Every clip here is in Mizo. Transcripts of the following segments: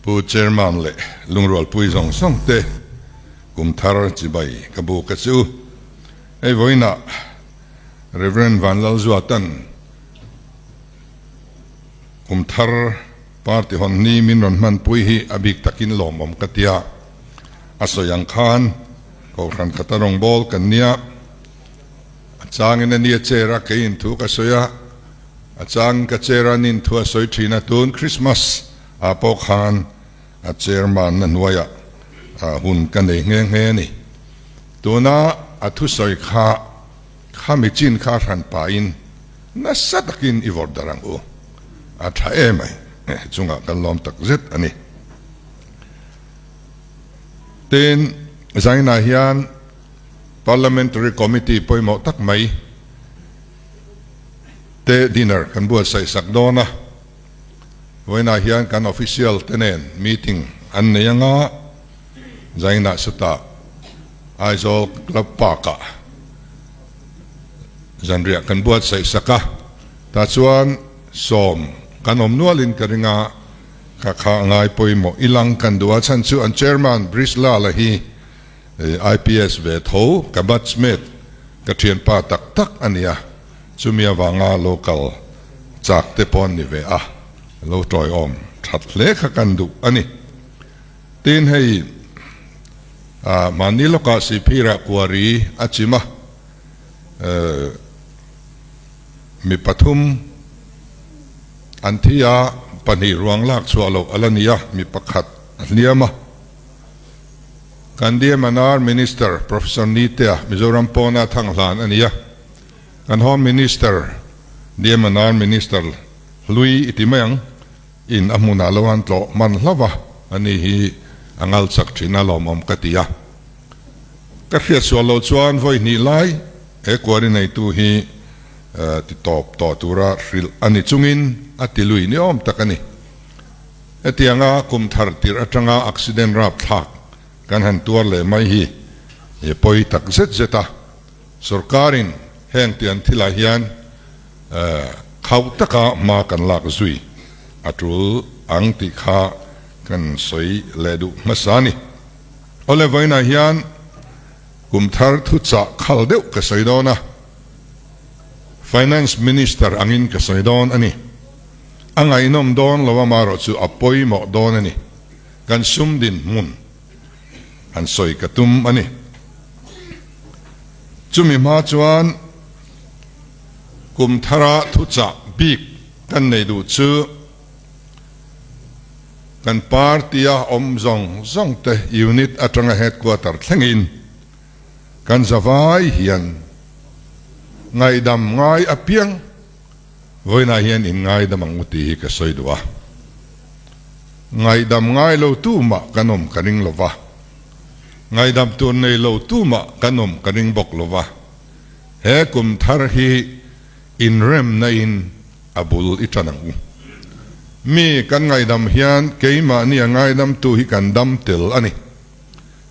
Pu Chairman leh lungrualpui zawng zawng te kum thar chibai ka buk a chu. Hei vawiinah Rev. Vanlalzuatan kum thar party hawn ni min rawn hmanpui hi a bik takin lawmawm ka tia. A sawi ang khan Kohhran khata rawngbâwl kan nia. A changin a nia chair a keiin thu ka sawi a, a changin ka chair a nin thu a sawi thin a, tun Christmas ah pawh khan a chairman na hnuaiah hun ka nei nghe nghe a ni. Tuna a thusawi kha khami chin kha hran pahin nasa takin i vawrh darh ang u, a tha em ai chungah kan lawm tak zet a ni. Tin, Zainah hian Parliamentary Committee pawimawh tak mai te dinner kan buatsaih sak dawn a, vawiinah hian kan official te nen meeting an nei anga Zainah sutah Aizawl Club Park ah zanriah kan buatsaih sak a, tah chuan sawm kan awm nualin ka ring a, ka kha ngai pawimawh ilang kan duh a chhan chu an Chairman Brisla la hi IPS ve tho ka batchmate ka thianpa tak tak a nia, chumi avanga lo kal chak te pawh an ni ve a, lo tawiawm that hle kha kan duh a ni. Tin hei mahni lawkah Sihphirah kuari a chim a, mi pathum an thi a, pahnih ruang lak chhuah loh a la ni a, mi pakhat a hliam a. Kan DMNR Minister Professor Nitea Mizoram pawna thang hlan a ni a, kan Home Minister DMNR Minister hlui i ti mai ang in a hmunah lo an tlawh hman hlauh a, ani hi a ngal chak thin a lawmawm ka ti a. Ka hriat sual loh chuan vawi hnih lai he kuari neitu hi ti tawp tawh tura hrilh a ni chungin a ti lui ni awm tak a ni. Hetianga kum thar tirh atanga accident rapthlak kan han tuar leh mai hi i pawi tak zet zet a, sorkarin heng tiang thilah hian khauh taka hma kan lak zui a tul ang tih kha kan sawi leh duh hmasa a ni. Awle vawiinah hian kum thar thuchah khal deuh ka sawi dawn a, Finance Minister angin ka sawi dawn a ni. A ngaihnawm dawn lo amarawh chu a pawimawh dawn a ni. Kan sum dinhmun han sawi ka tum a ni. Chumi hma chuan kum thara thuchah bik kan nei duh chu kan party-a awm zawng zawng te unit atanga headquarter thlengin kan zavai hian ngaihdam ngai apiang Vawiinah hian in ngaidam ang u tih hi ka sawi duh a. Ngaihdam ngai lo tu mah kan awm ka ring lo va, ngaihdam tur nei lo tu mah kan awm ka ring bawk lo va. He kum thar hi inremna in a bul i tan ang u. Mi kan ngaihdam hian keimahni a ngaidamtu hi kan dam tel a ni.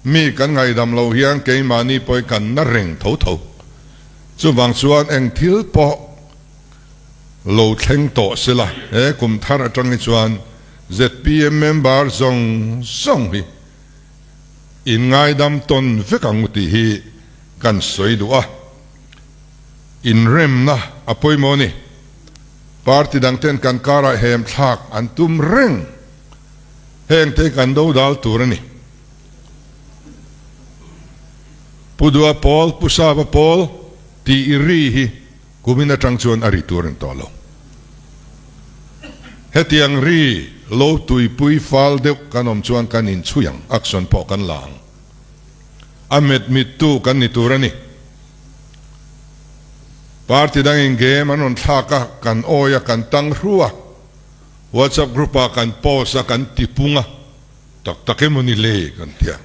Mi kan ngaihdam lo hian keimahni pawhin kan na reng tho tho. Chuvang chuan eng thil pawh lo thleng tawh sela, he kum thar atang hi chuan zpm member zawng zawng hi in ngaidam tawn vek ang u tih hi kan sawi duh a. Inremna a pawimawh a ni. Party dang ten kan karah hem thlak an tum reng. Hengte kan do dal tur a ni. Pu Dua Pawl, Pu Sava Pawl tih i ri hi kumin atang chuan a ri tur a ni tawh lo. Hetiang ri lo tuipui fal deuh kan awm chuan kan inchhui ang, action pawh kan la ang. A met mittu kan ni tur a ni. Party dangin game an rawn thlak a, kan awi a, kan tang hru a. WhatsApp group ah kan post a kan ti pung a, tak tak emaw ni le kan ti a.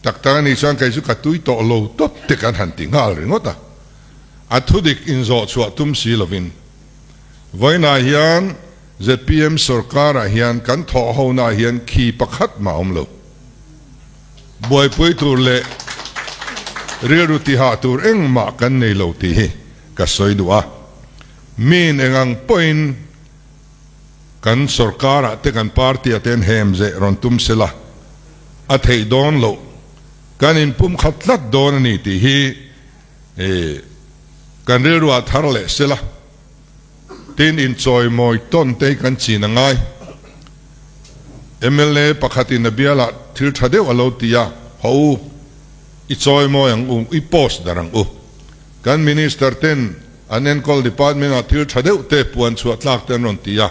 Tak tak a nih chuan kei chu ka tui tawh lo tawp te kan han ti nghal ringawt a. A thudik inzawh chhuah tum si lovin vawiinah hian zpm sorkar ah hian kan thawh ho na ah hian khi pakhat mah a awm lo. Buaipui tur leh rilru tihah tur engmah kan nei lo tih hi ka sawi duh a. Min eng ang pawhin Kan sorkarah te kan party-ah te an hem zeh rawn tum sela a theih dawn loh. Kan inpumkhat tlat dawn a ni tih hi kan rilruah thar leh sela. Tin, inchawimawi tawn te hi kan chin a ngai. Mla pakhatin a bialah thil tha deuh a lo ti a, Haw u, i chawimawi ang u, i post dar ang u. Kan Minister ten an enkawl department ah thil tha deuh te puan chhuah tlak te an rawn ti a,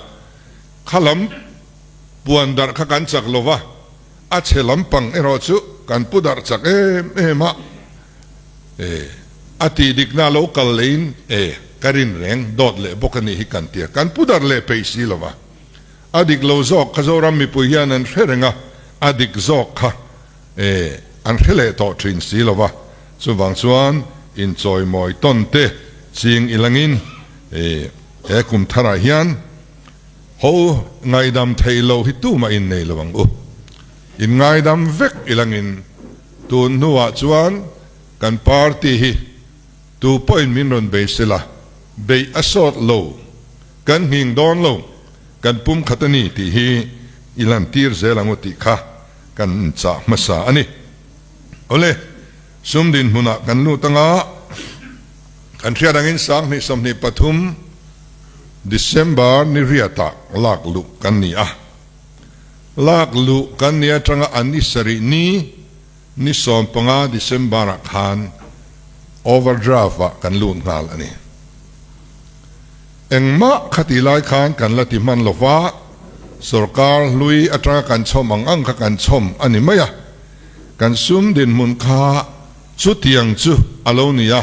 kha lam puan darh kha kan chak lo va, a chhe lampang erawh chu kan pu darh chak em em a. E, a tih dikna lo kal leiin e, ka rin reng, dawt leh bawk a nih hi kan tia, kan pu darh leh peih si lo va. A dik lo zawk kha Zoram mipui hian an hre reng a, a dik zawk kha e, an hre leh tawh thin si lo va. Chuvang chuan inchawimawi tawn te ching ilangin e, he kum tharah hian ho ngaidam theih loh hi tumah innei lo ang u. Inngaidam vek ilangin Tun hnuah chuan kan party hi tu pawhin min rawn bei sela, beih a sawt lo, kan nghing dawn lo, kan pum khat a ni tih hi i lantir zel ang u tih kha kan inchah hmasa a ni. Awle, sum dinhmunah kan lut anga kan hriat angin 2023 December ni riatah lak luh kan ni a. Lak luh kan ni atanga an ni sarih ni, ni 15 December ah khan overdraft ah kan lut nghal a ni. Engmah khati lai khan kan la ti hman lo va, sorkar hlui atanga kan chhawm ang ang kha kan chhawm a ni mai a. Kan sum dinhmun kha chutiang chu a lo ni a,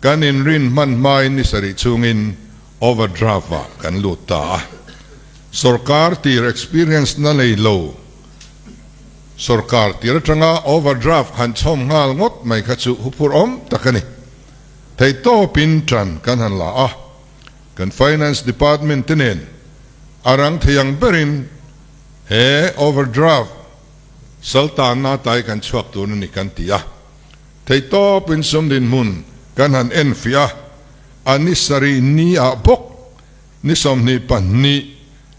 kan inrin hman hmain ni sarih chhungin overdraft ah kan lut ta a. Sorkar tir experience na nei lo sorkar tir atanga overdraft han chhawm nghal ngawt mai kha chu huphur awm tak a ni. Theihtawpin tan kan han la a, kan finance department te nen a rang thei ang berin he overdraft saltanna tlai kan chhuak tur a ni kan ti a. Theihtawpin sum dinhmun kan han enfiah a, a ni sarih ni ah bawk Ni 22,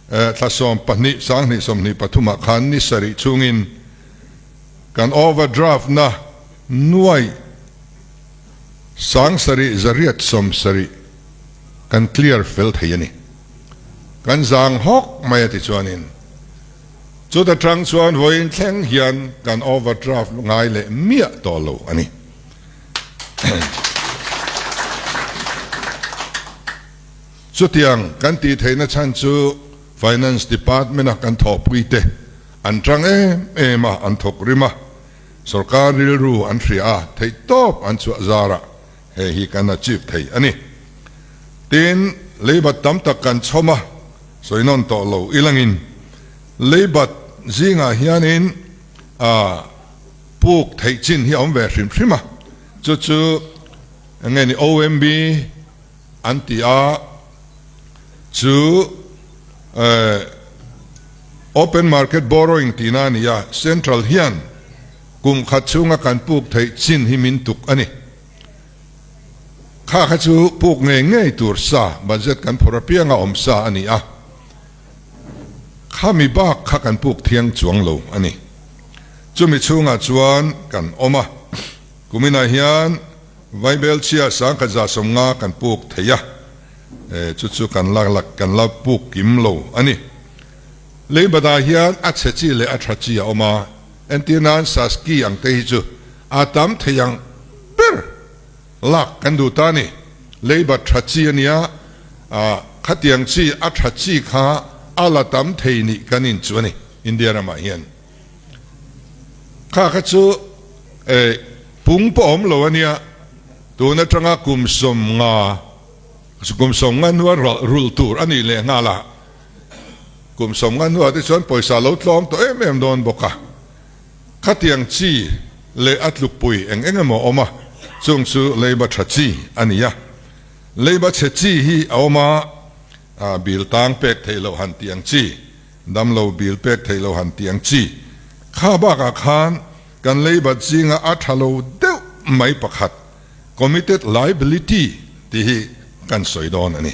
thla 12, 2023 ah khan ni sarih chungin kan overdraft na nuai 7870 kan clear fel thei a ni. Kan zang hawk mai a ti chuanin chuta tang chuan vawiin thleng hian kan overdraft ngai leh miah tawh lo a ni. Chutiang kan tih theihna chhan chu Finance Department-a kan thawhpuite an tang em em a, an thawk rim a, sorkar rilru an hria a, theihtawp an chhuah zarah hei hi kan achieve thei a ni. Tin, leibat tam tak kan chhawm a, sawi nawn tawh lo ilangin leibat zingah hianin a puk theih chin hi a awm ve hrim hrim a, chu chu eng nge ni OMB, An ti a, chu open market borrowing tihna a ni a, central hian kum khat chhunga kan puk theih chin hi min tuk a ni. Kha kha chu puk ngei ngei tur sa, budget kan phawrh apianga awm sa a ni a, khami bak kha kan puk thiang chuang lo a ni. Chumi chhungah chuan kan awm a, kuminah hian Vaibel chhia 1150 kan puk thei a, chu chu kan la kan la puk kim lo a ni. Leibadah hian a chhe chi leh a tha chi a awm a, entir nan Saski ang te hi chu a tam thei ang ber lak kan duh ta a ni. Leibat tha chi a nia, khatiang chi a tha chi kha a la tam thei nih kan in chu a ni India ramah hian. Kha kha chu pung pawh awm lo a nia, tun atanga kum 50, kum 50 hnua rulh tur a nih leh nghal a, kum 50 hnuah te chuan pawisa lo tlawm tawh em em dawn bawk a, khatiang chi leh a tlukpui eng eng emaw a awm a, chung chu leiba tha chi a ni a, leiba chhe chi hi a awm a, bill tang pek theih loh han tih ang chi. Damlo bil pek theih lo han tih ang chi. Kha bakah khan kan leibat zinga a tha lo deuh mai pakhat, committed liability tih hi kan sawi dawn a ni.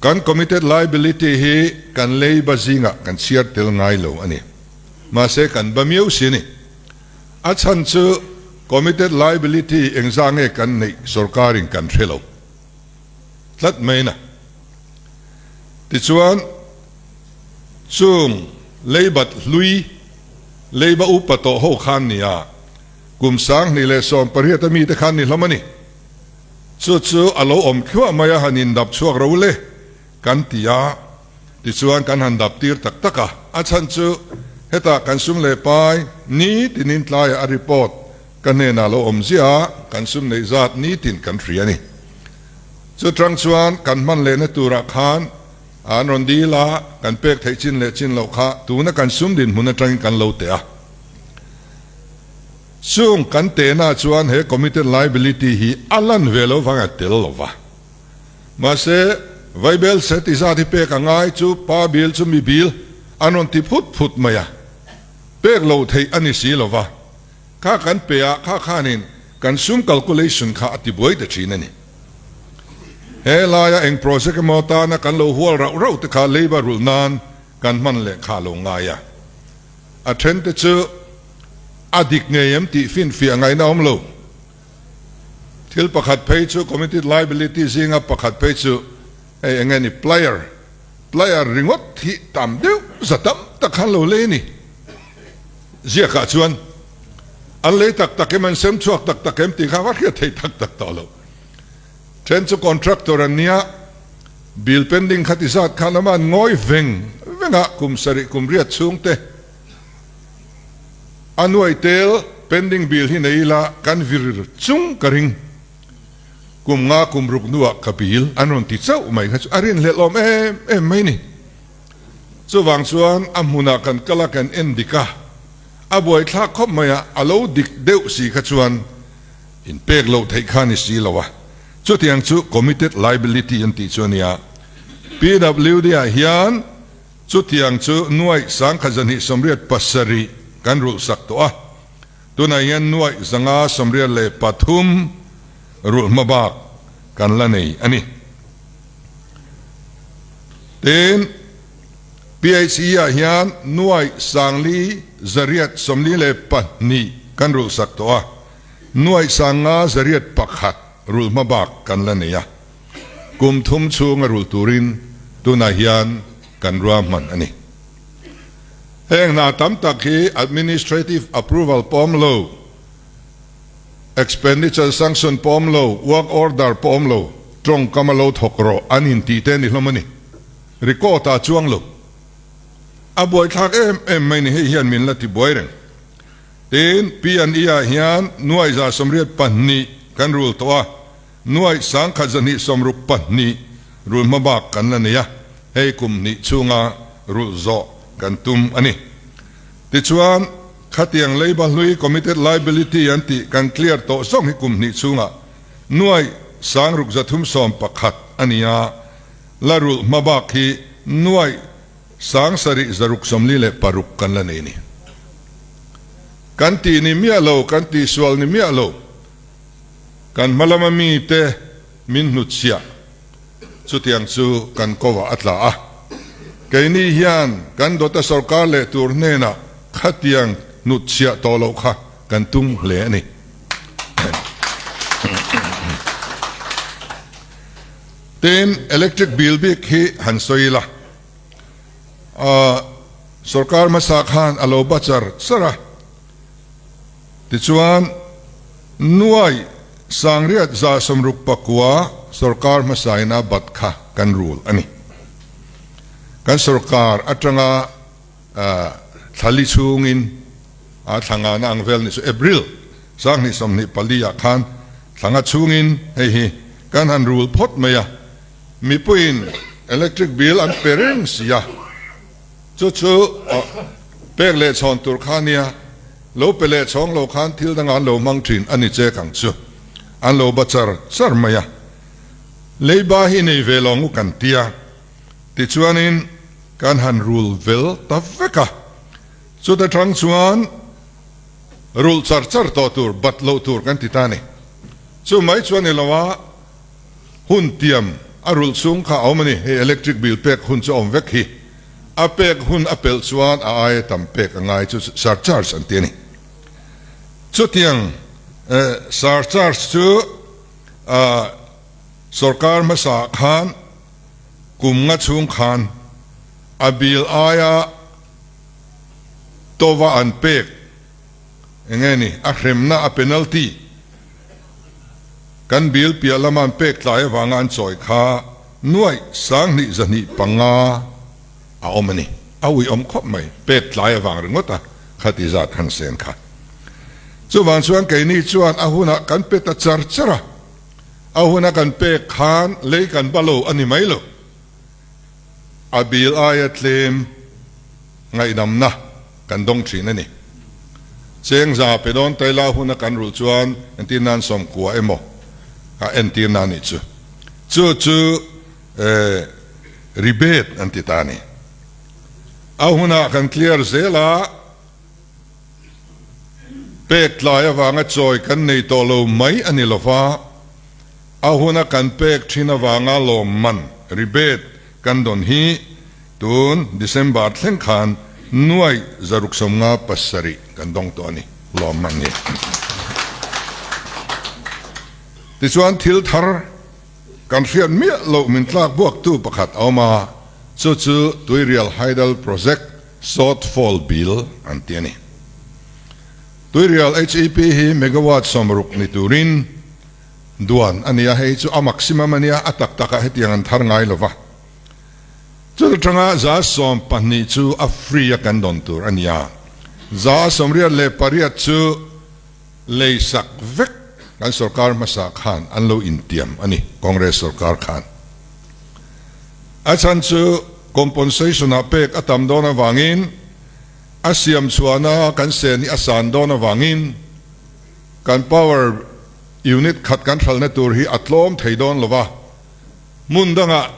Kan committed liability hi kan leiba zingah kan chhiar tel ngai lo a ni. Mahse kan ba miau si a ni. A chhan chu committed liability engzah nge kan neih sorkarin kan hre lo tlat mai na. Tichuan chung leibat hlui, leiba upa tawh ho khan nia kum 2018 a mite khan ni hlawm a ni. Chu chu a lo awm thluah mai a, han indap chhuak ro le kan ti a, tichuan kan han dap tir tak tak a. A chhan chu hetah kan sum leh pai nitinin tlaiah a report ka hnenah lo awm ziah a, kan sum neih zat nitin kan hria a ni. Chu tang chuan kan hman lehna turah khan an rawn dil a, kan pek theih chin leh chin loh kha tuna kan sum dinhmun atangin kan lo teh a. Chung kan tehna chuan he committed liability hi a lan ve lo vang a tel lo va. Mahse, Vaibel se ti zat hi pek a ngai chu pa bil chu mi bil an rawn ti phut phut mai a, pek loh theih a ni si lo va. Kha kan pe a, kha khanin kan sum calculation kha a ti buai ta thin a ni. He laia eng project emaw tana kan lo hual rauh rauh te kha leiba rulh nan kan hman leh kha a lo ngai a. A then te chu a dik ngei em tih finfiah ngaihna awm lo. Thil pakhat phei chu committed liability zinga pakhat phei chu hei eng nge ni plier, plier ringawt hi tam deuh za tam tak khan lo lei a ni. Ziakah chuan an lei tak tak em an sem chhuak tak tak em tih kha va hriat thei tak tak tawh lo. Then chu contractor an nia, bill pending kha ti zat khan ama an ngawi veng veng a, kum sarih kum riat chhung te a nuai tel pending bill hi nei ila kan vir chung ka ring. Kum nga kum ruk hnuah ka bill an rawn ti chauh mai kha chu a rinhlelh awm em em mai ni. Chuvang chuan a hmunah kan kal a kan en dik a, a buaithlak khawp mai a, a lo dik deuh si kha chuan In pek loh theih kha ni si lo a, chutiang chu committed liability an tih chu a nia. PWD ah hian chutiang chu nuaih 1287 kan rulh sak tawh a, tunah hian nuaih 583 rulh hma bak kan la nei a ni. Tin, PHE ah hian nuaih 5442 kan rulh sak tawh a, Nuaih 5101 rulh hma bak kan la nei a, kum thum chhunga rulh turin tunah hian kan ruahman a ni. Heng hna tam tak hi administrative approval pawm lo, expenditure sanction pawm lo, work order pawm lo, tawngkam a lo thawk rawh an intih te a ni hlawm a ni. Record ah chuang lo. A buaithlak em em mai ni hei hian min la ti buai reng. Tin, P and E ah hian nuaih 82 kan rul tawh a, nuaih 1262 rul hma bak kan la nei a, hei kum hnih chhunga rulh zawh kan tum a ni. Tichuan, khatiang leiba hlui committed liability an tih kan clear tawh zawng hi kum hnih chhungah nuaih 6311 a ni a, la rulh hma bak hi nuaih 7646 kan la nei ni. Kan tih ni miah lo, kan tih sual ni miah lo. Kan hma lama mite min hnutchhiah chutiang chu kan kovah a tla a. Keini hian kan dawta sorkar leh tur hnenah khatiang hnutchhiah tawh loh kha kan tum hle a ni. Tin, electric bill bik hi han sawi ila. Sorkar hmasa khan a lo ba char char a, tichuan nuai 6169 sorkar hmasain a bat kha kan rul a ni. Kan sorkar atanga thlali chhungin a thlangana ang vel ni chu April 2024 ah khan thlanga chhungin hei hi kan han rul phawt mai a. Mipuiin electric bill an pe reng si a, chu chu pek leh chhawn tur kha nia, lo pe leh chhawng lo khan thil dangah an lo hmang thin a ni chek ang chu, an lo ba char char mai a. Leiba hi nei ve lo ngu kan tia, tichuanin kan han rul vel ta vek a, chuta tang chuan rulh char char tawh tur, bat loh tur kan ti ta a ni. Chu mai chuan ni lo a. Hun tiam A rulh chhung kha a awm a ni. Hei electric bill pek hun chu a awm vek hi. A pek hun a pelh chuan a aia tam pek a ngai chu surcharge an ti a ni. Chutiang surcharge chu sorkar hmasa khan kum nga chhung khan a bill aia tova an pek eng nge ni a hremna a penalty kan bill piah lama an pek tlai avanga an chawi kha nuaih 2000 205 a awm a ni. A uiawm khawp mai, pek tlai avang ringawt a khati zat han sen kha. Chuvang chuan keini chuan a hunah kan pe ta char char a, a huna kan pek khan lei kan ba lo a ni mai lo. A bil aia tlem ngaihdamna kan dawng thin a ni. Cheng za pe dawn taila huna kan rulh chuan entir nan sawmkua emaw a entir na nih chu. Chu chu rebate an ti ta a ni. A hunah kan clear zel a, pek tlai avanga chawi kan nei tawh lo mai a ni lova, a huna kan pek thin avanga lawmman, rebate, kan dawn hi tun December thleng khan nuai 657 kan dawng tawh a ni, lawmman hi. Tichuan thil thar kan hriat miah loh min tlak buaktu pakhat a awm a, chu chu Tuirial Hydel Project Shortfall Bill an ti a ni. Tuirial HEP hi megawatt 60 ni turin duan a ni a, hei chu a maximum a nia, a tak takah hetiang an thar ngai lo va. Chuta tanga 12% chu a free a kan dawn tur a ni a, 88% chu lei sak vek kan sorkar hmasa khan an lo intiam a ni, Congress sorkar khan. A chhan chu compensation ah pek a tam dawn avangin a siam chhuahna kan sen hi a san dawn avangin kan power unit khat kan hralhna tur hi a tlawm thei dawn lo va, hmun dangah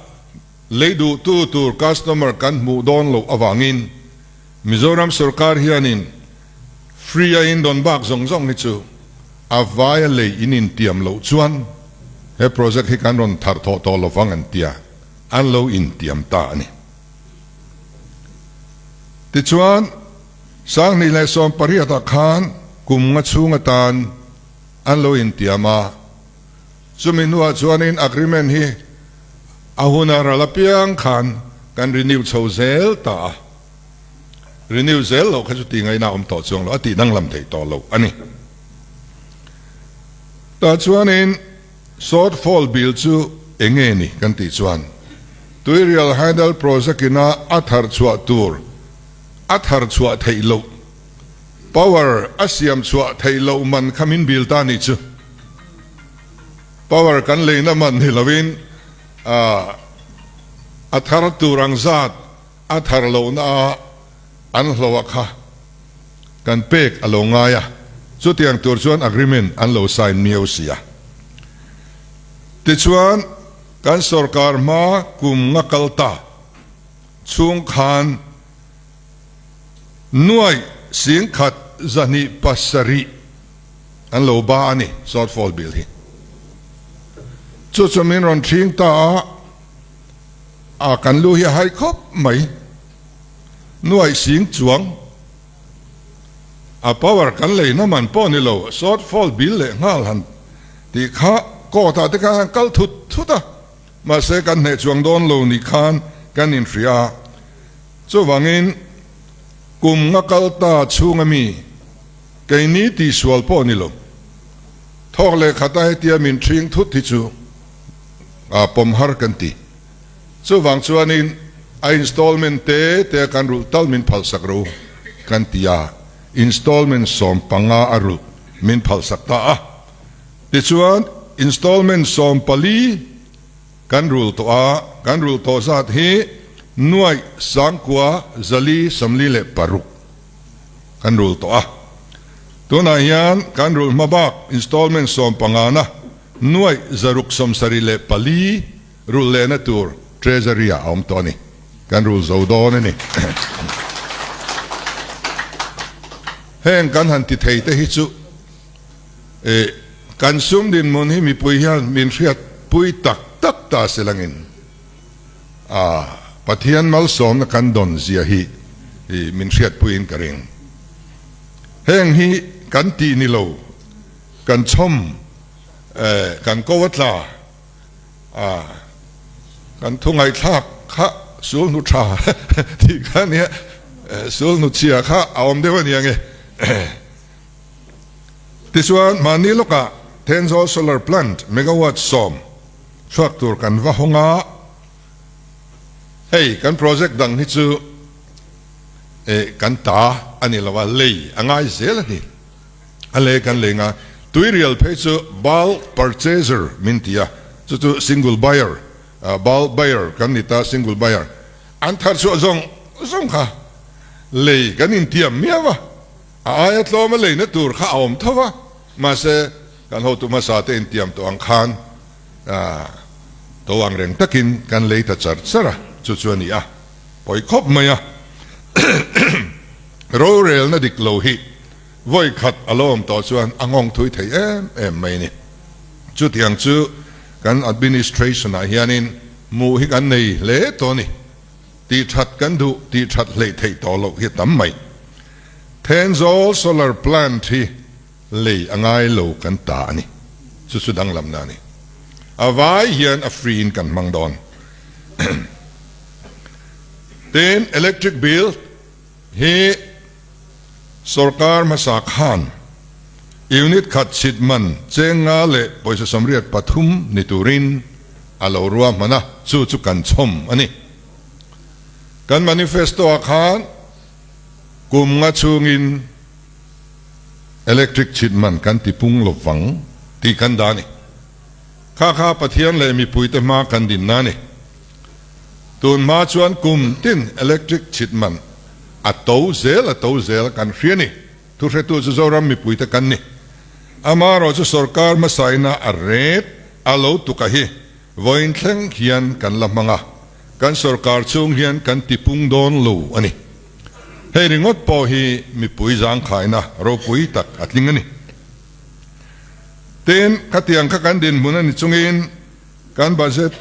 lei duhtu tur customer kan hmuh dawn loh avangin Mizoram sorkar hianin free a indawn bak zawng zawng hi chu a vaia lei in intiam loh chuan he project hi kan rawn thar thawh tawh lovang an tia, an lo intiam ta a ni. Tichuan, 2018 ah khan kum nga chhung atan an lo intiam a, chumi hnuah chuanin agreement hi a huna ral apiang khan kan renew chho zel ta a. Renew zel loh kha chu tih ngaihna a awm tawh chuang lo, a tih danglam theih tawh loh a ni. Tah chuanin shortfall bill chu eng nge ni kan tih chuan Tuirial Hydel Project ina a thar chhuah tur a thar chhuah theih loh, power a siam chhuah theih loh man kha min bill ta nih chu. Power kan leina man ni loin a thar tur ang zat A thar lohna a an hloh a kha kan pek a lo ngai a, chutiang tur chuan agreement an lo sign miau si a. Tichuan kan sorkar hma kum nga kal ta chhung khan nuaih 1107 an lo ba a ni shortfall bill hi. Chu chu min rawn thing ta a. A kan lu hi a hai khawp mai. Nuaih sing chuang a power kan leina man pawh ni lo, shortfall bill leh nghal han tih kha court ah te khan han kal thut thut a, mahse kan hneh chuang dawn lo ni khan kan inhria a. Chuvangin kum nga kal ta chhunga mi keini tihsual pawh ni lo, thawk leh khata hetia min ṭhing thut hi chu a pawm har kan ti. Chuvang chuanin a installment te te a kan rulh tal min phalsak ro kan ti a, installment 15 a rulh min phalsak ta a. Tichuan installment 14 kan rulh tawh a, kan rulh tawh zat hi nuaih 9446 kan rulh tawh a. Tunah hian kan rulh hma bak installment 15 na Nuaih 674 rulh lehna tur Treasury ah a awm tawh a ni. Kan rul zo dawn a ni. Heng kan han ti thei te hi chu kan sum dinhmun hi mipui hian min hriatpui tak tak. tlat ta se langin a Pathian malsawmna kan dawn zia hi min hriatpuiin ka ring. Heng hi kan tih ni lo, kan chhawm kan ko a tla a, kan thu ngaihthlak kha sulhnu tha tih kha a nia, sulhnu chhia kha a awm deuh a ni ang e. Tichuan, mahni lawkah Thenzawl Solar Plant megawatt 10 chhuak tur kan va hawng a, hei kan project dang hi chu kan ta a ni lo a, lei a ngai zel a ni. A lei kan lei ngai. Tuirial phei chu bulk purchaser min ti a, chu chu single buyer, bulk buyer kan ni ta, single buyer. An thar chhuah zawng zawng kha lei kan intiam miau a. A aia tlawm a leina tur kha a awm tho va, mahse kan hotu hmasa te intiam tawh ang khan to ang reng takin kan lei ta char char a, chu chu a ni a, pawi khawp mai a. Rorelna dik lo hi vawi khat a lo awm tawh chuan a nghawng thui thei em em mai a ni. Chutiang chu kan administration ah hianin hmuh hi kan nei hle tawh a ni. Tih that kan duh, tih that hleih theih tawh loh hi a tam mai. Thenzawl solar plant hi lei a ngai lo kan ta a ni. Chu chu danglamna a ni. A vai hian a free in kan hmang dawn. Tin, electric bill hi sorkar hmasa khan unit khat chhit man cheng nga leh pawisa 83 ni turin a lo ruahman a, chu chu kan chhawm a ni. Kan manifesto ah khan kum nga chhungin electric chhit man kan ti pung lo vang tih kan dah a ni. Kha kha Pathian leh mipuite hma kan dinna a ni. Tun hma chuan kum tin electric chhit man a to zel a to zel kan hria a ni. Thuhretu chu Zoram mipuite kan ni. Amaherawh chu sorkar hmasaina a ret a lo tuka hi vawiin thleng hian kan la hmang a, kan sorkar chhung hian kan tipung dawn lo a ni. Hei ringawt pawh hi mipui zangkhaina ropui tak a tling a ni. Tin, khatiang kha kan dinhmun a ni chungin kan budget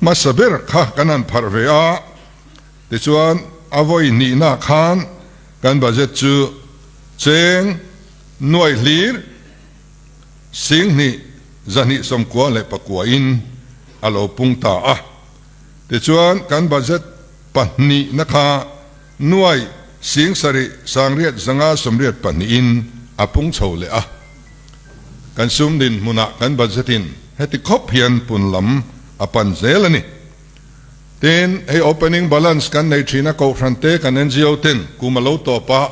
hmasa ber kha kan han pharh ve a, Tichuan, a vawi hnihna khan kan budget chu cheng nuai hlir 10 299 in a lo pung ta a. Tichuan, kan budget pahnihna kha nuai 7 882 in a pung chho leh a. Kan sum dinhmunah kan budget in heti khawp hian pun lam a pan zel a ni. Tin, hei opening balance kan nei thin a, Kohhran te kan NGO ten kum a lo tawp a,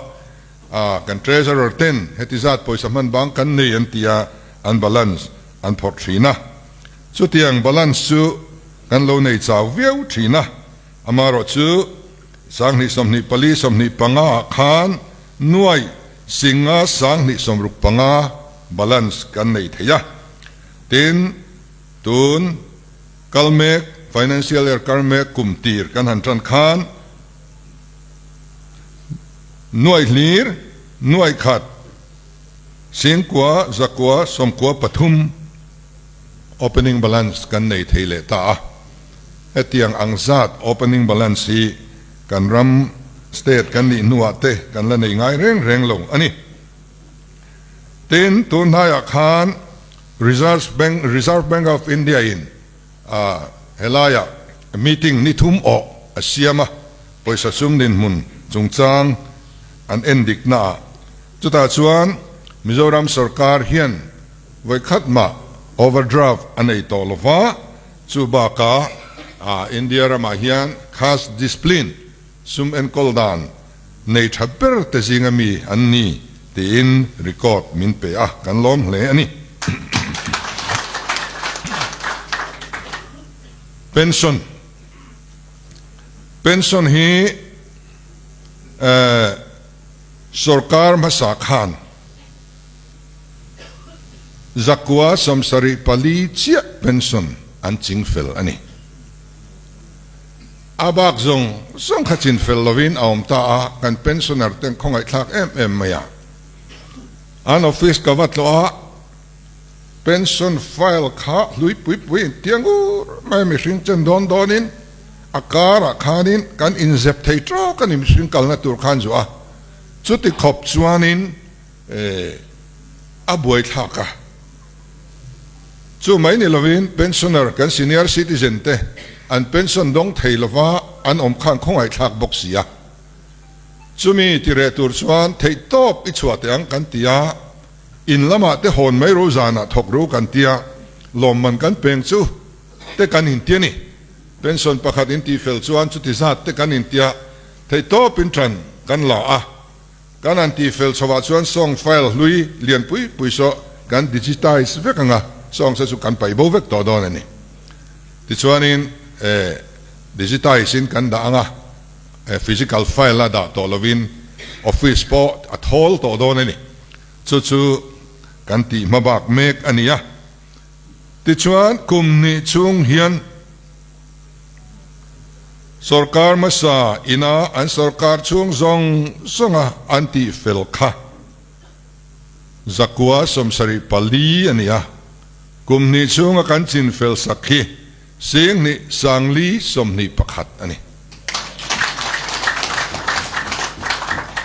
kan Treasurer ten heti zat pawisa hman bang kan nei an ti a, an balance an phawrh thin a. Chutiang balance chu kan lo nei chau viau thin a, amaherawh chu 2024 25 ah khan nuai 5 265 balance kan nei thei a. Tin, tun. Kal mek, Financial Year kar mek kum tir kan han tan khan nuai hlir, nuai khat, 9 993 opening balance kan nei thei leh ta a. Hetiang ang zat opening balance hi kan ram state kan nih hnuah te kan la nei ngai reng reng lo a ni. Tin, tun hnaiah khan Reserve Bank, Reserve Bank of India in helaiah meeting ni thum awh a siam a, pawisa sum dinhmun chungchang an en dik naah. Chutah chuan Mizoram sorkar hian vawikhat mah overdraft a nei tawh lo va, chu bakah India ramah hian cash discipline, sum enkawl dan, nei tha ber te zinga mi an ni tiin record min pe a, kan lawm hle a ni. Pension Pension hi sorkar hmasa khan 974 chiah pension an ching fel a ni. A bak zawng zawng kha chin fel lovin a awm ta a, kan pensioner ten khawngaihthlak em em mai a. An office ka va tlawh a, Pension file kha hlui pui pui in tia ngur mai a, mihring chen dawn dawnin a karah khanin kan inzep thei tawk a ni, mihring kalna tur khan zuah a, chuti khawp chuanin a buaithlak a. Chu mai ni lovin pensioner kan senior citizen te an pension dawng thei lova an awm khan khawngaihthlak bawk si a. Chumi ti reh tur chuan theihtawp i chhuah teh ang kan ti a, in lamah te hawn mai ro zanah thawk ro kan ti a, lawmman kan peng chu te kan inti a ni. Pension pakhat in tihfel chuan chuti zat te kan inti a, theihtawp in ṭan kan la a. Kan han tihfel chhovah chuan song file hlui lian pui pui saw kan digitize vek ang a, songs te chu kan paih bo vek tawh dawn a ni. Tichuanin digitize in kan dah ang a, physical file a dah tawh lovin office pawh a thawl tawh dawn a ni. Chu chu kan tih hma bak mek a ni a. Tichuan kum hnih chhung hian Sorkar hmasa ina an sorkar chhung zawng zawnga an tihfel kha zakua 74 a ni a, kum hnih chhunga kan chinfel sak hi 10 2 421 a ni.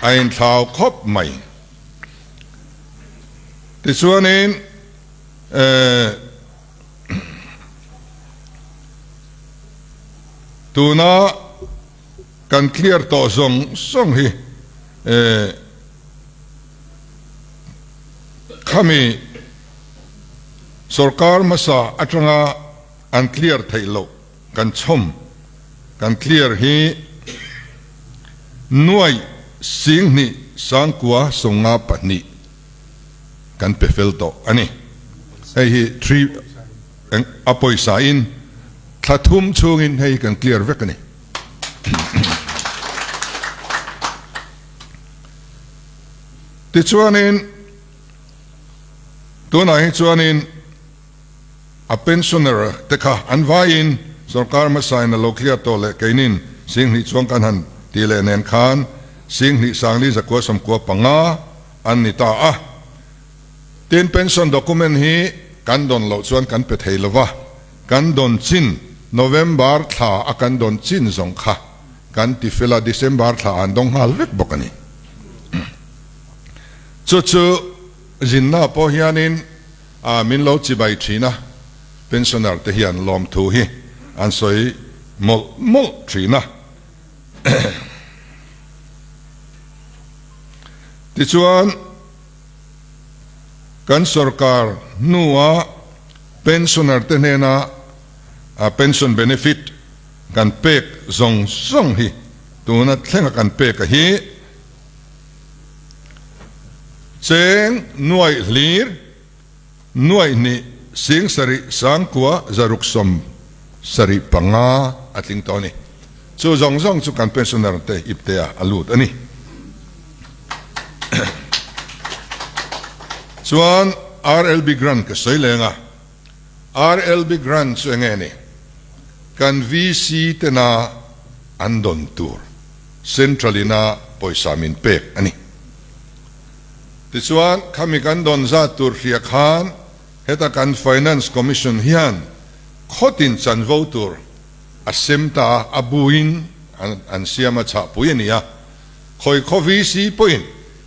A inthlau khawp mai. Tichuanin Tuna kan clear tawh zawng zawng hi khami sorkar hmasa atanga an clear theih loh kan chhawm kan clear hi nuaih 10 9 52 kan pe fel tawh a ni. Hei hi three eng a pawisa in thla thum chhungin hei hi kan clear vek a ni. Tichuanin tunah hi chuanin a pensioner te kha an vaiin sorkar hmasa in a lo clear tawh leh keinin 10,000 chuang kan han tih leh nen khan 10,000 4 95 an ni ta a. Tin, pension document hi kan dawn loh chuan kan pe thei lova, kan dawn chin November thla a kan dawn chin zawng kha kan ti fel a, December thla an dawng nghal vek bawk a ni. Chu chu zinna pawh hianin min lo chibai thin a, pensioner te hian lawmthu hi an sawi mawlh mawlh thin a. Tichuan, kan sorkar hnua pensioner te hnena pension benefit kan pek zawng zawng hi tuna thlenga kan pek a hi cheng nuaih hlir Nuaih hnih 7 9 675 a tling tawh a ni. Chu zawng zawng chu kan pensioner te ipte ah a lut a ni. Chuan RLB grant ka sawi leng a, RLB grant chu enge ni? Kan VC tena an dawn tur Central ina pawisa min pek a ni. Tichuan, khami kan dawn zat tur hria khan heta kan Finance Commission hian khawtin chanvo tur a sem ta a, a buin an siam a chhahpui a ni a. Khawi khaw VC pawhin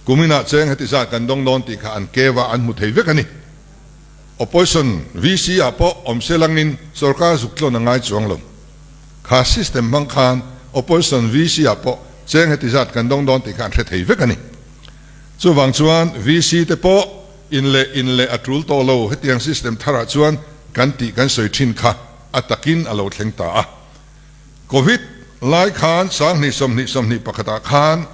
kuminah cheng heti zat kan dawng dawn tih kha an keva an hmu thei vek a ni. Opposition VC ah pawh awm se langin sorkar zuk tlawn a ngai chuang lo. Kha system hmang khan Opposition VC ah pawh cheng heti zat kan dawng dawn tih kha an hre thei vek a ni. Chuvang chuan VC te pawh in leh in leh a tul tawh lo hetiang system tharah chuan kan tih kan sawi thin kha a takin a lo thleng ta a. Covid lai khan 20 20 21 ah khan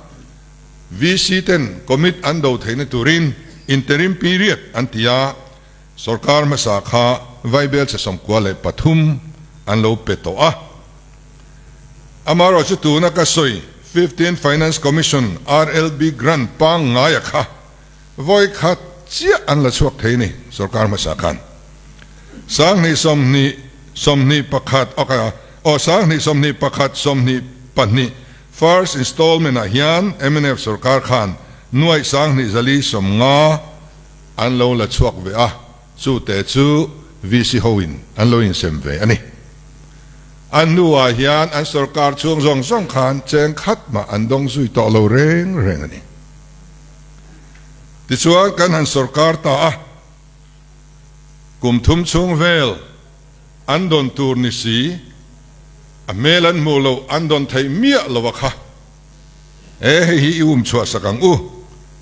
VC ten commit an do theihna turin interim period an ti a, sorkar hmasa kha vaibelchhe 93 an lo pe tawh a. Amaherawhchu tuna ka sawi Fifteen Finance Commission RLB grant pangngaia kha vawi khat chiah an la chhuak thei ni sorkar hmasa khan. 20 20 21 ok aw 20 21 22 first installment ah hian mnf sorkar khan nuaih 10 450 an lo la chhuak ve a. Chute chu VC hoin an lo insem ve a ni. A hnuah hian an sorkar chhung zawng zawng khan cheng khat mah an dawng zui tawh lo reng reng a ni. Tichuan kan han sorkar ta a, kum thum chhung vel an dawn tur ni si, a hmel an hmuh loh an dawn theih miah lo a kha. E hei hi i um chhuah sak ang u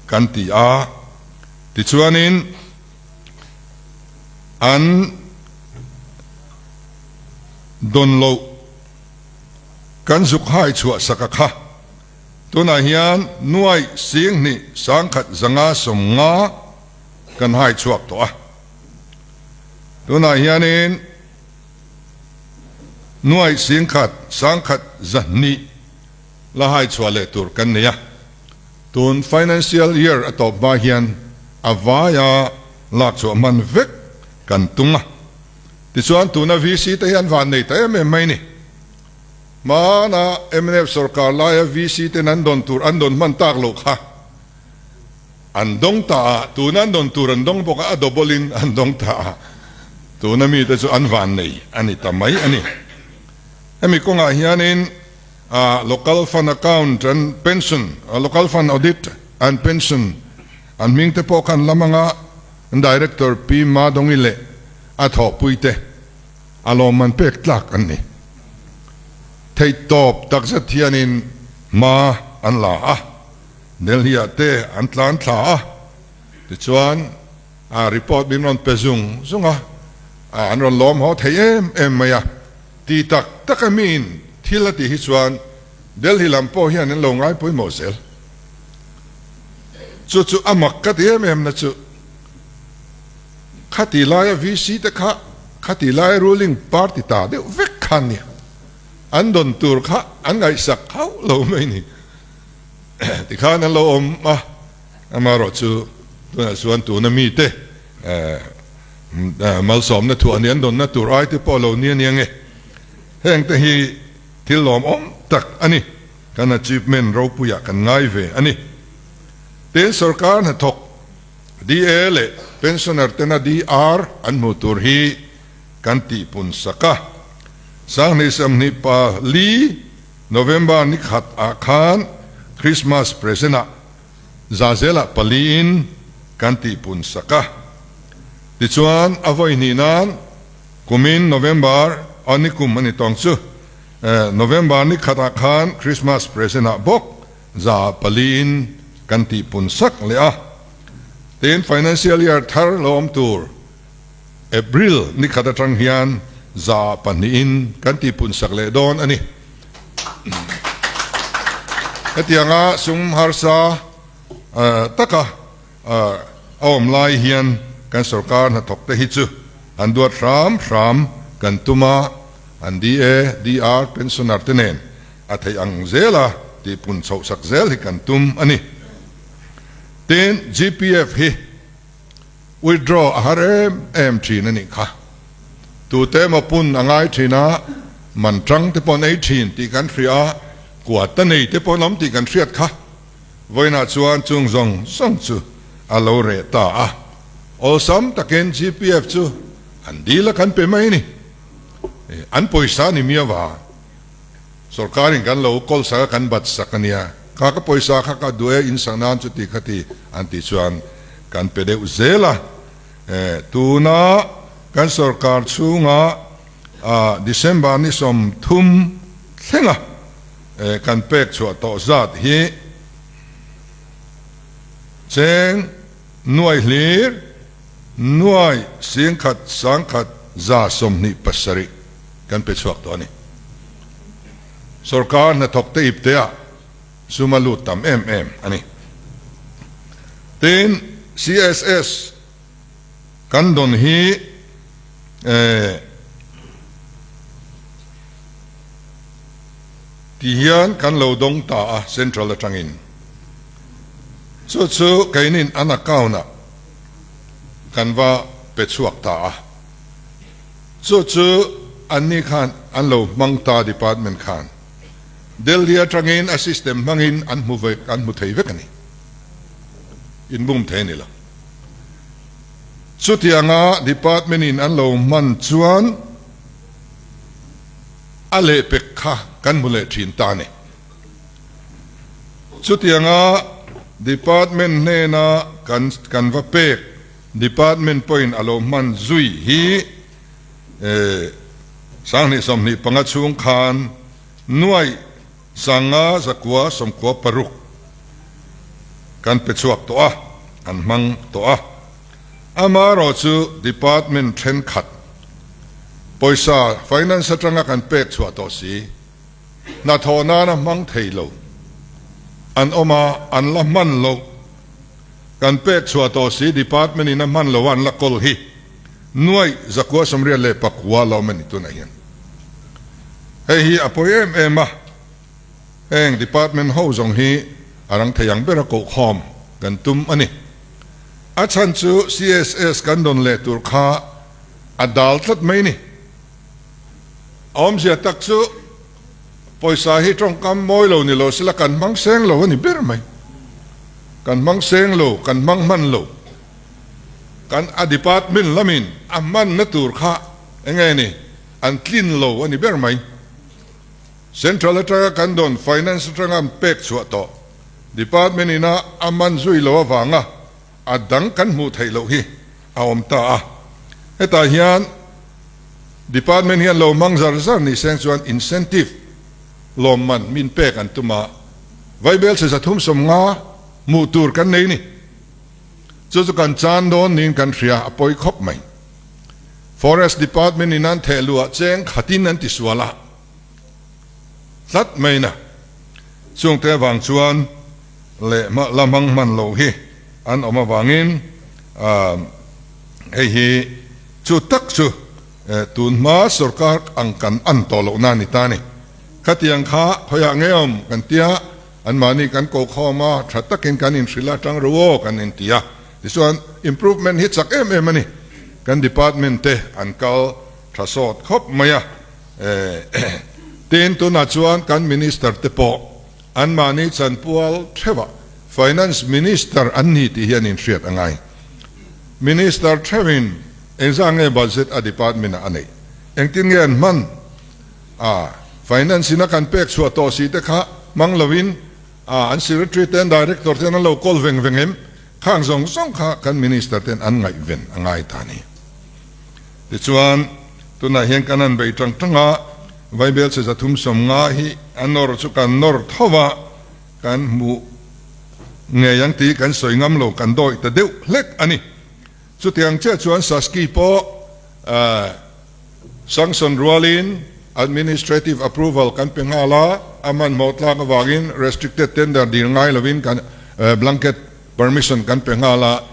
kan ti a, tichuanin an dawn loh kan zuk hai chhuah sak a kha. Tunah hian nuaih singhnih sangkhat zanga 50 kan hai chhuak tawh a. Tunah hianin nuaih singkhat sangkhat 200 la hai chhuah leh tur kan nei a. Tun financial year a tawp hma hian a vaia lak chhuah hman vek kan tum a. Tichuan tuna VC te hi an van nei ta em em mai ni. Hmana mnf sorkar laia VC ten an dawn tur an dawn hman tak loh kha an dawng ta a, tuna an dawn tur an dawng bawk a, a double in an dawng ta a, tuna mite chu an van nei a ni ta mai a ni. Hemi kawngah hianin Local Fund Account and Pension, Local Fund Audit and Pension an hming te pawh khan lam anga Director Pi Madongi leh a thawhpui te a lawmman pek tlak an ni. Theihtawp takzet hianin hma an la a, Delhi ah te an tlan thla a, tichuan a report min rawn pe zung zung a, an rawn lawm haw thei em em mai a. Ti tak tak a miin thil a tih hi chuan Delhi lam pawh hian an lo ngai pawimawh zel. Chu chu a mak ka ti em em na chu khati laia VC te kha khati laia ruling party ta deuh vek kha an nia. An dawn tur kha an ngaihsak hauh lo mai ni. Tikhan an lo awm a, amaherawhchu tunah chuan tuna mite Malsawmna thuah ni an dawnna tur ai te pawh lo ni a nia nge. Heng te hi thil lawmawm tak a ni. Kan achievement ropuiah kan ngai ve a ni. Tin, sorkar hnathawk DA leh pensioner tena DR an hmuh tur hi kan tihpun sak a. 2024 November ni khat ah khan Christmas present ah Zazelah paliin kan tihpun sak a. Tichuan, a vawi hnih nan kumin November a ni kum a ni tawng chu. November ni khatah khan Christmas present-ah bawk za paliin kan tihpun sak leh a. Tin, financial year thar lo awm tur April ni khat atang hian za pahnihin kan tihpun sak leh dawn a ni. Hetianga sum harsa taka a awm lai hian kan sorkar hnathawk te hi chu an duat hram hram kan tum a, an DA, DR, pensioner te nen a theih ang zela tihpun chhoh sak zel hi kan tum a ni. Tin, GPF hi Withdraw a har em em thin a nih kha. Tute emaw pun a ngai thin a, man tang te pawh an ei thin tih kan hria a, kuat a nei te pawh an awm tih kan hriat kha. Vawiinah chuan chung zawng zawng chu a lo reh ta a. Awlsam takin GPF chu an dil a kan pe mai a ni. An pawisa a ni miau a. Sorkarin kan lo kawl sak a, kan bat sak a nia. Kha ka pawisa kha ka duh e, in sak nan chuti khati an tih chuan kan pe deuh zel a. Tuna kan sorkar chhunga December ni 30 thlenga kan pek chhuah tawh zat hi cheng nuai hlir nuai singkhat sangkhat 127 kan pe chhuak tawh a ni. Sorkar hnathawk te ip teah sum a lut tam em em a ni. Tin, CSS kan dawn hi ti hian kan lo dawng ta a Central atangin. Chu chu keinin an account-ah kan va pe chhuak ta a. Chu chu anni khan an lo hmang ta department khan Delhi atangin a system hmangin an hmu vek an hmu thei vek a ni. Inbum thei a ni lo. Chutianga department in an lo hman chuan a lehpek kha kan hmu leh thin ta a ni. Chutianga department hnena kan kan va pek department pawhin a lo hman zui hi 2025 chhung khan nuaih 500 196 kan pe chhuak tawh a, an hmang tawh a. Amaherawh chu department thenkhat pawisa finance atanga kan pek chhuah tawh si, hnathawh nana hmang thei lo an awm a, an la hman loh. Kan pek chhuah tawh si department in a hman lo a an la kawl hi nuaih 989 la awm a ni tunah hian. Hei hi a pawi em em a, heng department ho zawng hi a rang thei ang bera kohkhawm kan tum a ni. A chhan chu CSS kan dawn leh tur kha a dal tlat mai ni. A awmzia tak chu pawisa hi tawngkam mawi lo ni lo sela kan hmang seng lo a ni ber mai. Kan hmang seng lo, kan hmang hman lo. Kan a department lamin a hmanna tur kha enge ni an tlin lo a ni ber mai. Central atanga kan dawn finance atanga an pek chhuah tawh department ina a man zui lo avanga a dang kan hmuh theih loh hi a awm ta a. Hetah hian department hian lo hmang zar zar ni seng chuan incentive lawmman min pek an tum a, Vaibel chhe 350 hmuh tur kan nei ni. Chu chu kan chan dawn niin kan hria, a pawi khawp mai. Forest Department in an theh luh ah cheng khatin an ti sual a tlat mai na. Chungte avang chuan leh la hmang hman lo hi an awm avangin hei hi chu tak chu tun hma sorkar ang kan an tawh loh na ni ta a ni. Khatiang kha khawiah nge awm kan tia anmahni kan kokhawm a, tha takin kan inhrilh a, tang ru aw kan inti a. Tichuan improvement hi chak em em a ni. Kan department te an kal tha sawt khawp mai a. Tin, tunah chuan kan minister te pawh anmahni chanpual theuhah finance minister an ni tih hi an inhriat a ngai. Minister theuhin engzah nge budget a department ah a neih? Engtin nge an hman? A finance in a kan pek chhuah tawh si te kha hmang lovin a an secretary te an director ten an lo kawl veng veng em? Khang zawng zawng kha kan minister ten an ngaihven a ngai ta a ni. Tichuan, tunah hian kan han bei tang tang a, Vaibel che 350 hi a nawr chu kan nawr tho va, kan hmuh ngei ang tih kan sawi ngam lo, kan dawih ta deuh hlek a ni. Chutiang chiah chuan Saski pawh Sanction rualin Administrative Approval kan pe nghal a, a hmanhmawh tlak avangin Restricted Tender dil ngai lovin kan Blanket Permission kan pe nghal a,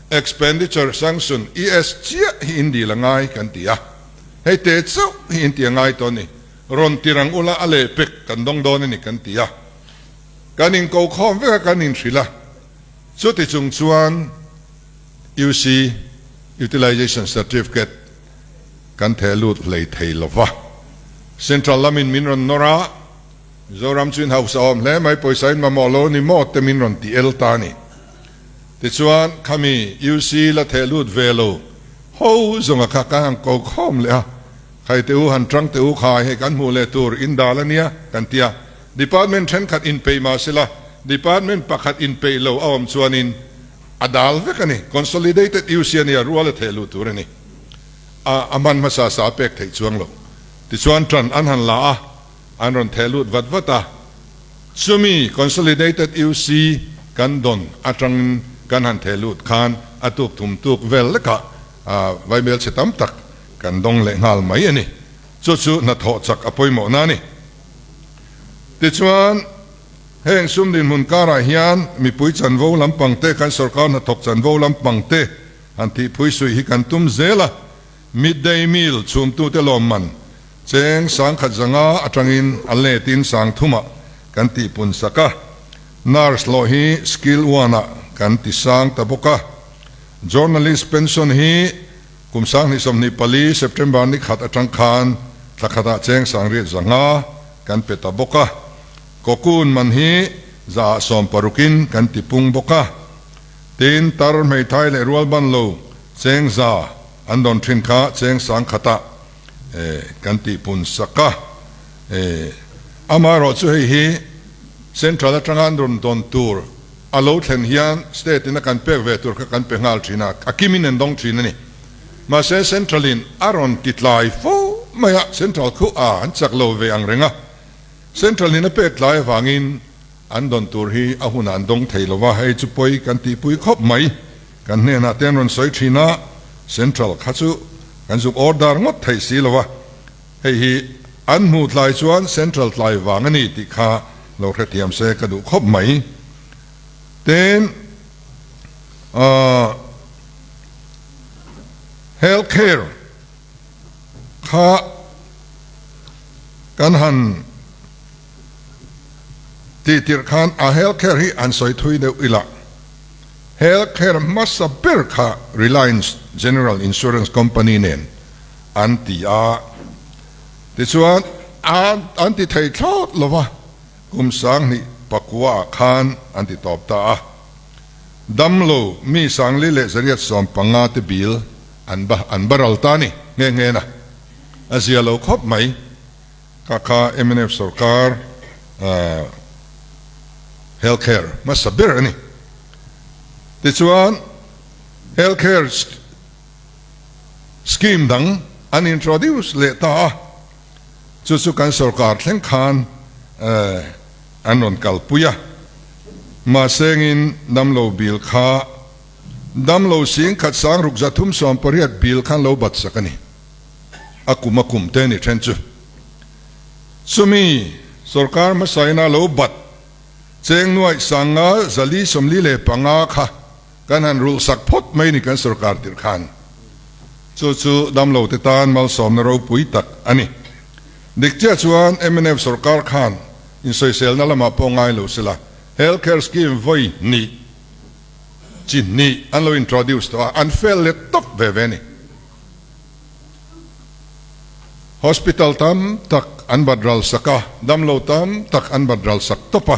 Expenditure Sanction, ES, chiah hi in dil a ngai kan ti a, hei te chauh hi in ti a ngai tawh a ni, rawn ti rang ula a lehpek kan dawng dawn a ni kan ti a, kan inko khawm vek a kan inhrilh a, chuti chung chuan UC, Utilization Certificate, kan theh lut hlei thei lo va. Central lamin min rawn nawr a, Mizoram chu in hausa awm hle mai, pawisa in mamawh lo ni maw te min rawn ti el ta a ni. Tichuan, khami UC la theh lut ve lo ho zawnga kha kan han ko khawm leh a, Khai teh u, han tang teh u, khai hei kan hmuh leh tur in dal a nia kan ti a. Department thenkhat inpeih mah sela, department pakhat inpeih lo a awm chuanin a dal vek a ni. Consolidated UC a nia, rual a theh luh tur a ni. A a hman hmasa sa a pek theih chuang lo. Tichuan ṭan an han la a, an rawn theh lut vat vat a. Chumi Consolidated UC kan dawn aṭangin kan han theh lut khan a tuk thum tuk vel lekah vaimel chhe tam tak kan dawng leh nghal mai a ni. Chu chu hnathawh chak a pawimawhna a ni. Tichuan heng sum dinhmun karah hian mipui chanvo lampang te, kan sorkar hnathawk chanvo lampang te, Han tih phui suih hi kan tum zel a, midday meal chhumtute lawmman cheng 1500 atangin a letin 3000 ah kan tih pun sak a, nurse hlawh hi skill one ah kan ti sang ta bawk a, journalist pension hi kum 2024 September ni khat atang khan thla khatah cheng 8500 kan pe ta bawk a, cocoon man hi 160% in kan ti pung bawk a. Tin, tar hmeithai leh rual ban lo Cheng za an dawn thin kha cheng sang khatah kan tihpun sak a. Amaherawh chu hei hi Central atanga an rawn dawn tur a lo thlen hian State in a kan pek ve tur kha kan pe nghal thin a, a kimin an dawng thin a ni. Mahse Central in a rawn ti tlai fo mai a, Central khu a an chak lo ve ang reng a. Central in a pek tlai avangin an dawn tur hi a hunah an dawng thei lo va, hei chu pawi kan tihpui khawp mai. Kan hnenah te an rawn sawi thin a, Central kha chu kan zuk order ngawt theih si lo a, hei hi an hmuh tlai chuan Central tlai vang a ni tih kha lo hrethiam se ka duh khawp mai. Tin, Health Care kha kan han tih tirh khan a Health Care hi an sawi thui deuh ila. Health care hmasa ber kha Reliance General Insurance Company nen an ti a, tichuan an ti thei thlawt lo va, kum 2009 ah khan an ti tawp ta a. Damlo mi 4375 te bill an an baral ta a ni nghe nghe na, a zia lo khawp mai. Kha kha mnf sorkar health care hmasa ber a ni. Tichuan health care scheme dang an introduce leh ta a, chu chu kan sorkar thleng khan an rawn kalpui a. Mahsengin damlo bill kha damlo 1638 bill khan lo bat sak a ni. A kum a kum te ni then chu. Chumi sorkar hmasaina lo bat cheng nuaih sanga 445 kha kan han rulh sak phawt mai ni kan sorkar tirh khan. Chu chu damlo te tan malsawmna ropui tak a ni. Dik chiah chuan mnf sorkar khan insawiselna lamah pawh ngai lo sela Health Care Scheme vawi hnih chi hnih an lo introduce tawh a, an fail let tawp ve ve a ni. Hospital tam tak an bat ral sak a, damlo tam tak an bat ral sak tawp a.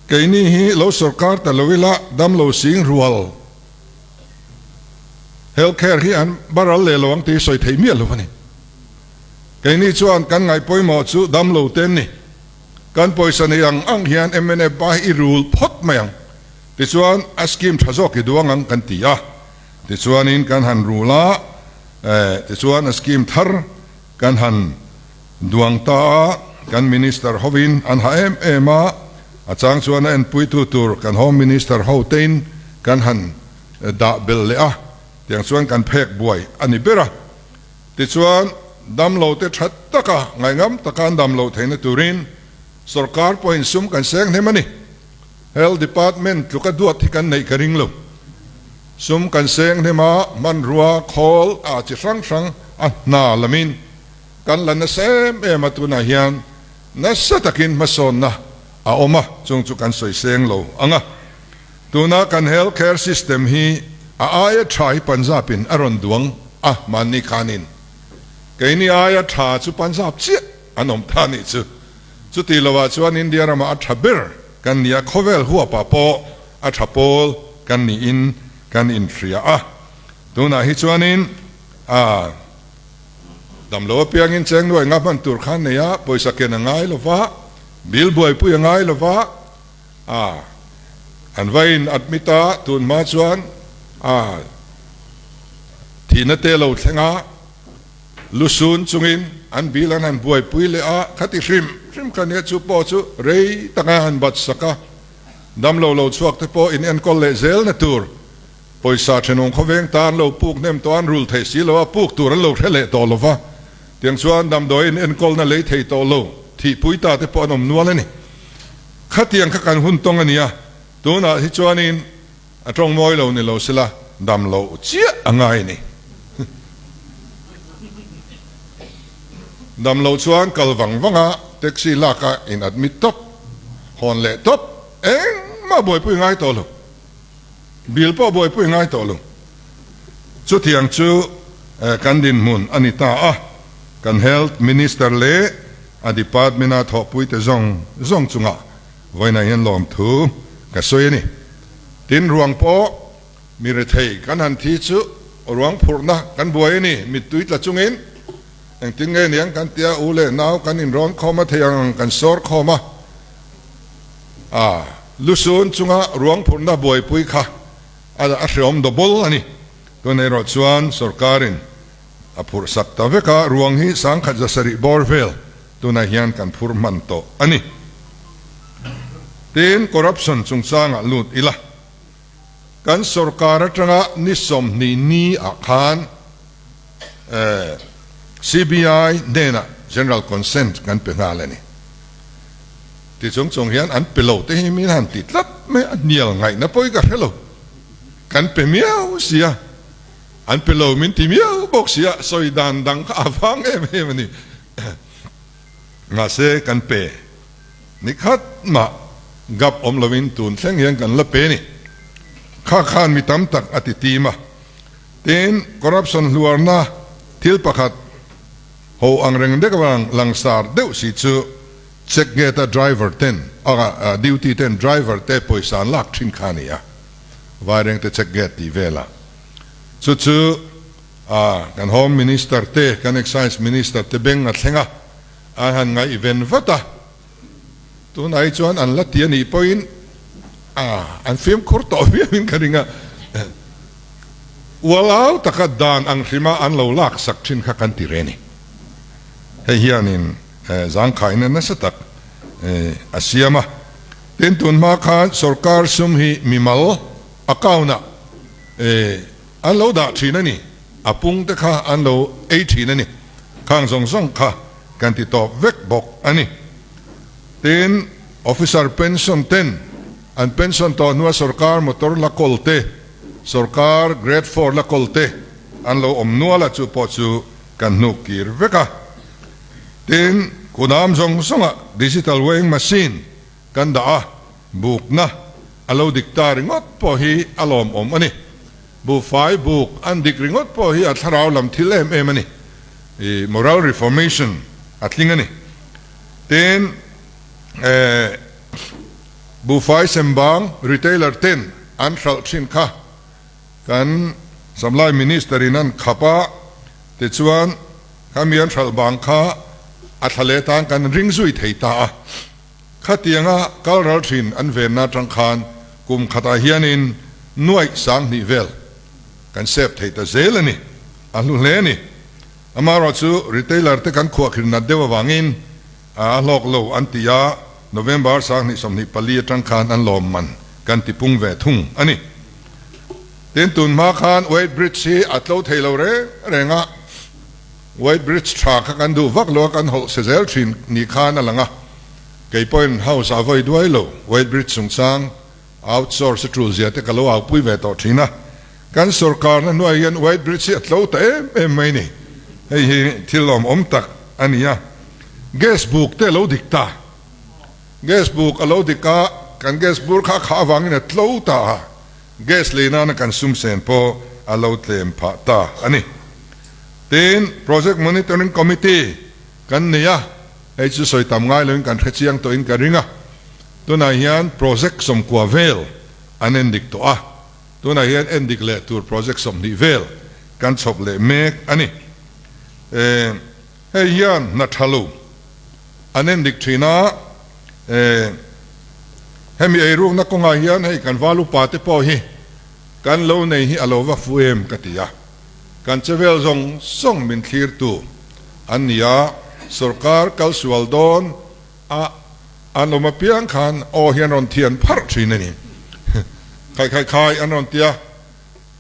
Keini hi lo sorkar ta lo ila damlo sing rual health care hi an baral leh lo ang tih sawi theih miah lo a ni. Keini chuan kan ngaih pawimawh chu damlo te an ni. Kan pawisa nei ang ang hian mnf ba hi i rul phawt mai ang. Tichuan a scheme tha zawk i duang ang kan ti a. Tichuanin kan han rul a, tichuan a scheme thar kan han duang ta a, kan Minister hovin an ha em em a, a chang chuan a enpuitu tur kan Home Minister ho tein kan han dah belh leh a, tiang chuan kan phek buai a ni ber a. Tichuan damlo te tha taka ngaihngam taka an damloh theihna turin sorkar pawhin sum kan seng hnem a ni. Health Department tluka duat hi kan neih ka ring lo. Sum kan seng hnem a, hmanrua, khawl, ah chi hrang hrang a hna lamin kan la nasa em em a, tunah hian nasa takin hmasawnna a awm a, chung chu kan sawi seng lo ang a. Tuna kan health care system hi a aia tha hi Punjab in a rawn duang a, mahni khanin keini aia tha chu Punjab chiah an awm ta nih chu. Chuti lovah chuan India ramah a tha ber kan ni a, khawvel huapah pawh a tha pawl kan niin kan inhria a. Tunah hi chuanin a damlo apiangin cheng nuai nga hman tur khan nei a, pawisa ken a ngai lova, bill buaipui a ngai lova, a an va in admit a, tun hma chuan a thihna te lo thleng a. Lusun chungin an bil an han buaipui leh a, khati hrim hrim kha nia chu pawh chu rei taka han bat sak a, damlo lo chhuak te pawh in enkawl leh zel na tur pawisa thenawm khawveng tan lo puk hnem tawh an rul thei si lo a, puk tur an lo hre leh tawh lo va, tiang chuan damdawi in enkawlna lei thei tawh lo thihpui ta te pawh an awm nual a ni. Khatiang kha kan hun tawng a nia, tunah hi chuanin A tawng mawi lo ni lo sela dam loh chiah a ngai a ni. Dam loh chuan kal vang vang a, taxi lak a in admit tawp, hawn leh tawp, engmah buaipui ngai tawh lo. Bill pawh buaipui ngai tawh lo. Chutiang chu kan dinhmun a ni ta a, kan Health Minister leh a department a thawhpuite zawng zawng chungah vawiinah hian lawmthu ka sawi a ni. Tin ruang pawh Mi rethei kan han thi chu ruang phurhna kan buai a ni, mittui tla chungin engtin nge niang kan tia u leh nau kan inrawn khawm a thei ang ang kan sawr khawm a, a lusun chunga ruang phurhna buaipui kha a hreawm double a ni. Tun erawh chuan sorkarin a phurh sak ta vek a, ruang hi 1700 bawr vel tunah hian kan phur hman tawh a ni. Tin, corruption chungchangah lut ila. Kan sorkar atanga ni 20 ni ah khan CBI hnenah General Consent kan pe nghal a ni. Ti chung chung hian an pe lo te hi min han ti tlat mai a, hnial ngaihna pawh hi ka hre lo. Kan pe miau sia, an pe lo min ti miau bawk sia, sawi dan dang kha a vang em em a ni. Mahse kan pe. Ni khat mah gap awm lovin tun thleng hian kan la pe ni. Kha khan mi tam tak a ti tim a. Tin, corruption hluarna thil pakhat ho ang reng dek avang langsar deuh si chu check gate a driver ten a duty ten driver te pawisa an lak thin kha a ni a. Vairengte check gate tih velah chu chu kan Home Minister te kan Excise Minister te beng a thleng a. An han ngaihven vat a, tunah hi chuan an la ti a nih pawhin an fimkhur tawh viauin ka ring a, ualau taka dan ang hrima an lo laksak thin kha kan ti re ni. Hei hianin zangkhaina nasa tak a siam a, tin tun hma khan sorkar sum hi mimal account-ah an lo dah thin a ni. A pung te kha an lo ei thin a ni. Khang zawng zawng kha kan ti tawp vek bawk a ni. Tin, officer pension ten an pension tawh hnua sorkar motor la kawl te, sorkar grade four la kawl te an lo awm nual a, chu pawh chu kan hnuk kir vek a. Tin, kunam zawng zawngah digital weighing machine kan dah a, bukna a lo dik ta ringawt pawh hi a lawmawm a ni. Buhfai buk an dik ringawt pawh hi a thlarau lam thil em em a ni. I moral reformation a tling a ni. Tin, eh, buhfai sembang retailer ten an hralh thin kha kan Supply Minister in an khap a, tichuan khami an hralh bang kha a thla leh tan kan ring zui thei ta a. Khatianga kal ral thin an venna atang khan kum khatah hianin nuaih 2000 vel kan sep thei ta zel a ni, a hlu hle a ni. Amaherawh chu retailer te kan khuahkhir nat deuh avangin a hlawk lo an ti a, November 2024 atang khan an lawm man kan ti pung ve thung a ni. Tin, tun hma khan weight bridge hi a tlo thei lo reng reng a, White Bridge tha kha kan duh vak lo a, kan hawlh se zel thin ni khan a lang a. Kei pawhin house a vawi duai lo, White Bridge chungchang outsource a tul zia te ka lo aupui ve tawh thin a. Kan sorkarna hnuai hian White Bridge hi a tlo ta em em mai ni. Hei hi thil lawmawm tak a ni a. Gas buk te a lo dik ta. Gas buk a lo dik a, kan gas bur kha a khah avangin a tlo ta a. Gas lei nana kan sum sen pawh a lo tlem phah ta a ni. Tin, Project Monitoring Committee kan nei a, hei chu sawi tam ngai loin kan hre chiang tawhin ka ring a. Tunah hian project 90 vel an endik tawh a, tunah hian endik leh tur project 20 vel kan chhawp leh mek a ni. Hei hian hna tha lo an endik thin a, hemi eirukna kawngah hian hei kan val upa te pawh hi kan lo nei hi a lo va fu em ka ti a. Kan chevel zawng zawng min thlirtu an ni a, sorkar kal sual dawn a an awm apiang khan aw hi an rawn thian pharh thin a ni. Khai khai khai an rawn ti a,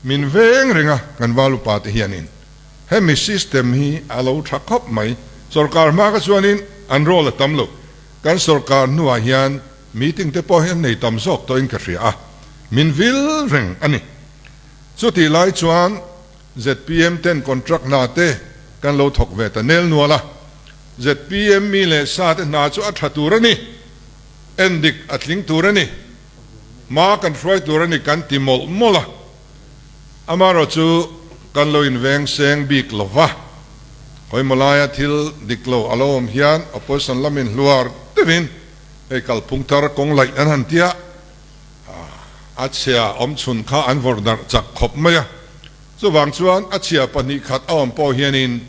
min veng reng a kan val upa te hianin hemi system hi a lo tha khawp mai. Sorkar hma kha chuanin an role a tam lo, kan sorkar hnuah hian meeting te pawh hi an nei tam zawk tawhin ka hria a, min vil reng a ni. Chutih lai chuan zpm ten contract hna te kan lo thawk ve ta nel nual a, zpm mi leh sa te hna chu a tha tur a ni, endik a tling tur a ni, hma kan hruai tur a ni kan ti mawlh mawlh a, amaherawh chu kan lo inveng seng bik lo va, hawimaw laia thil dik lo a lo awm hian opposition lamin hluar deuhin hei kalphung thar kawng laih an han ti a. A chhia awm chhun kha an vawrh darh chak khawp mai a, chuvang chuan a chhia 2 khat a awm pawh hianin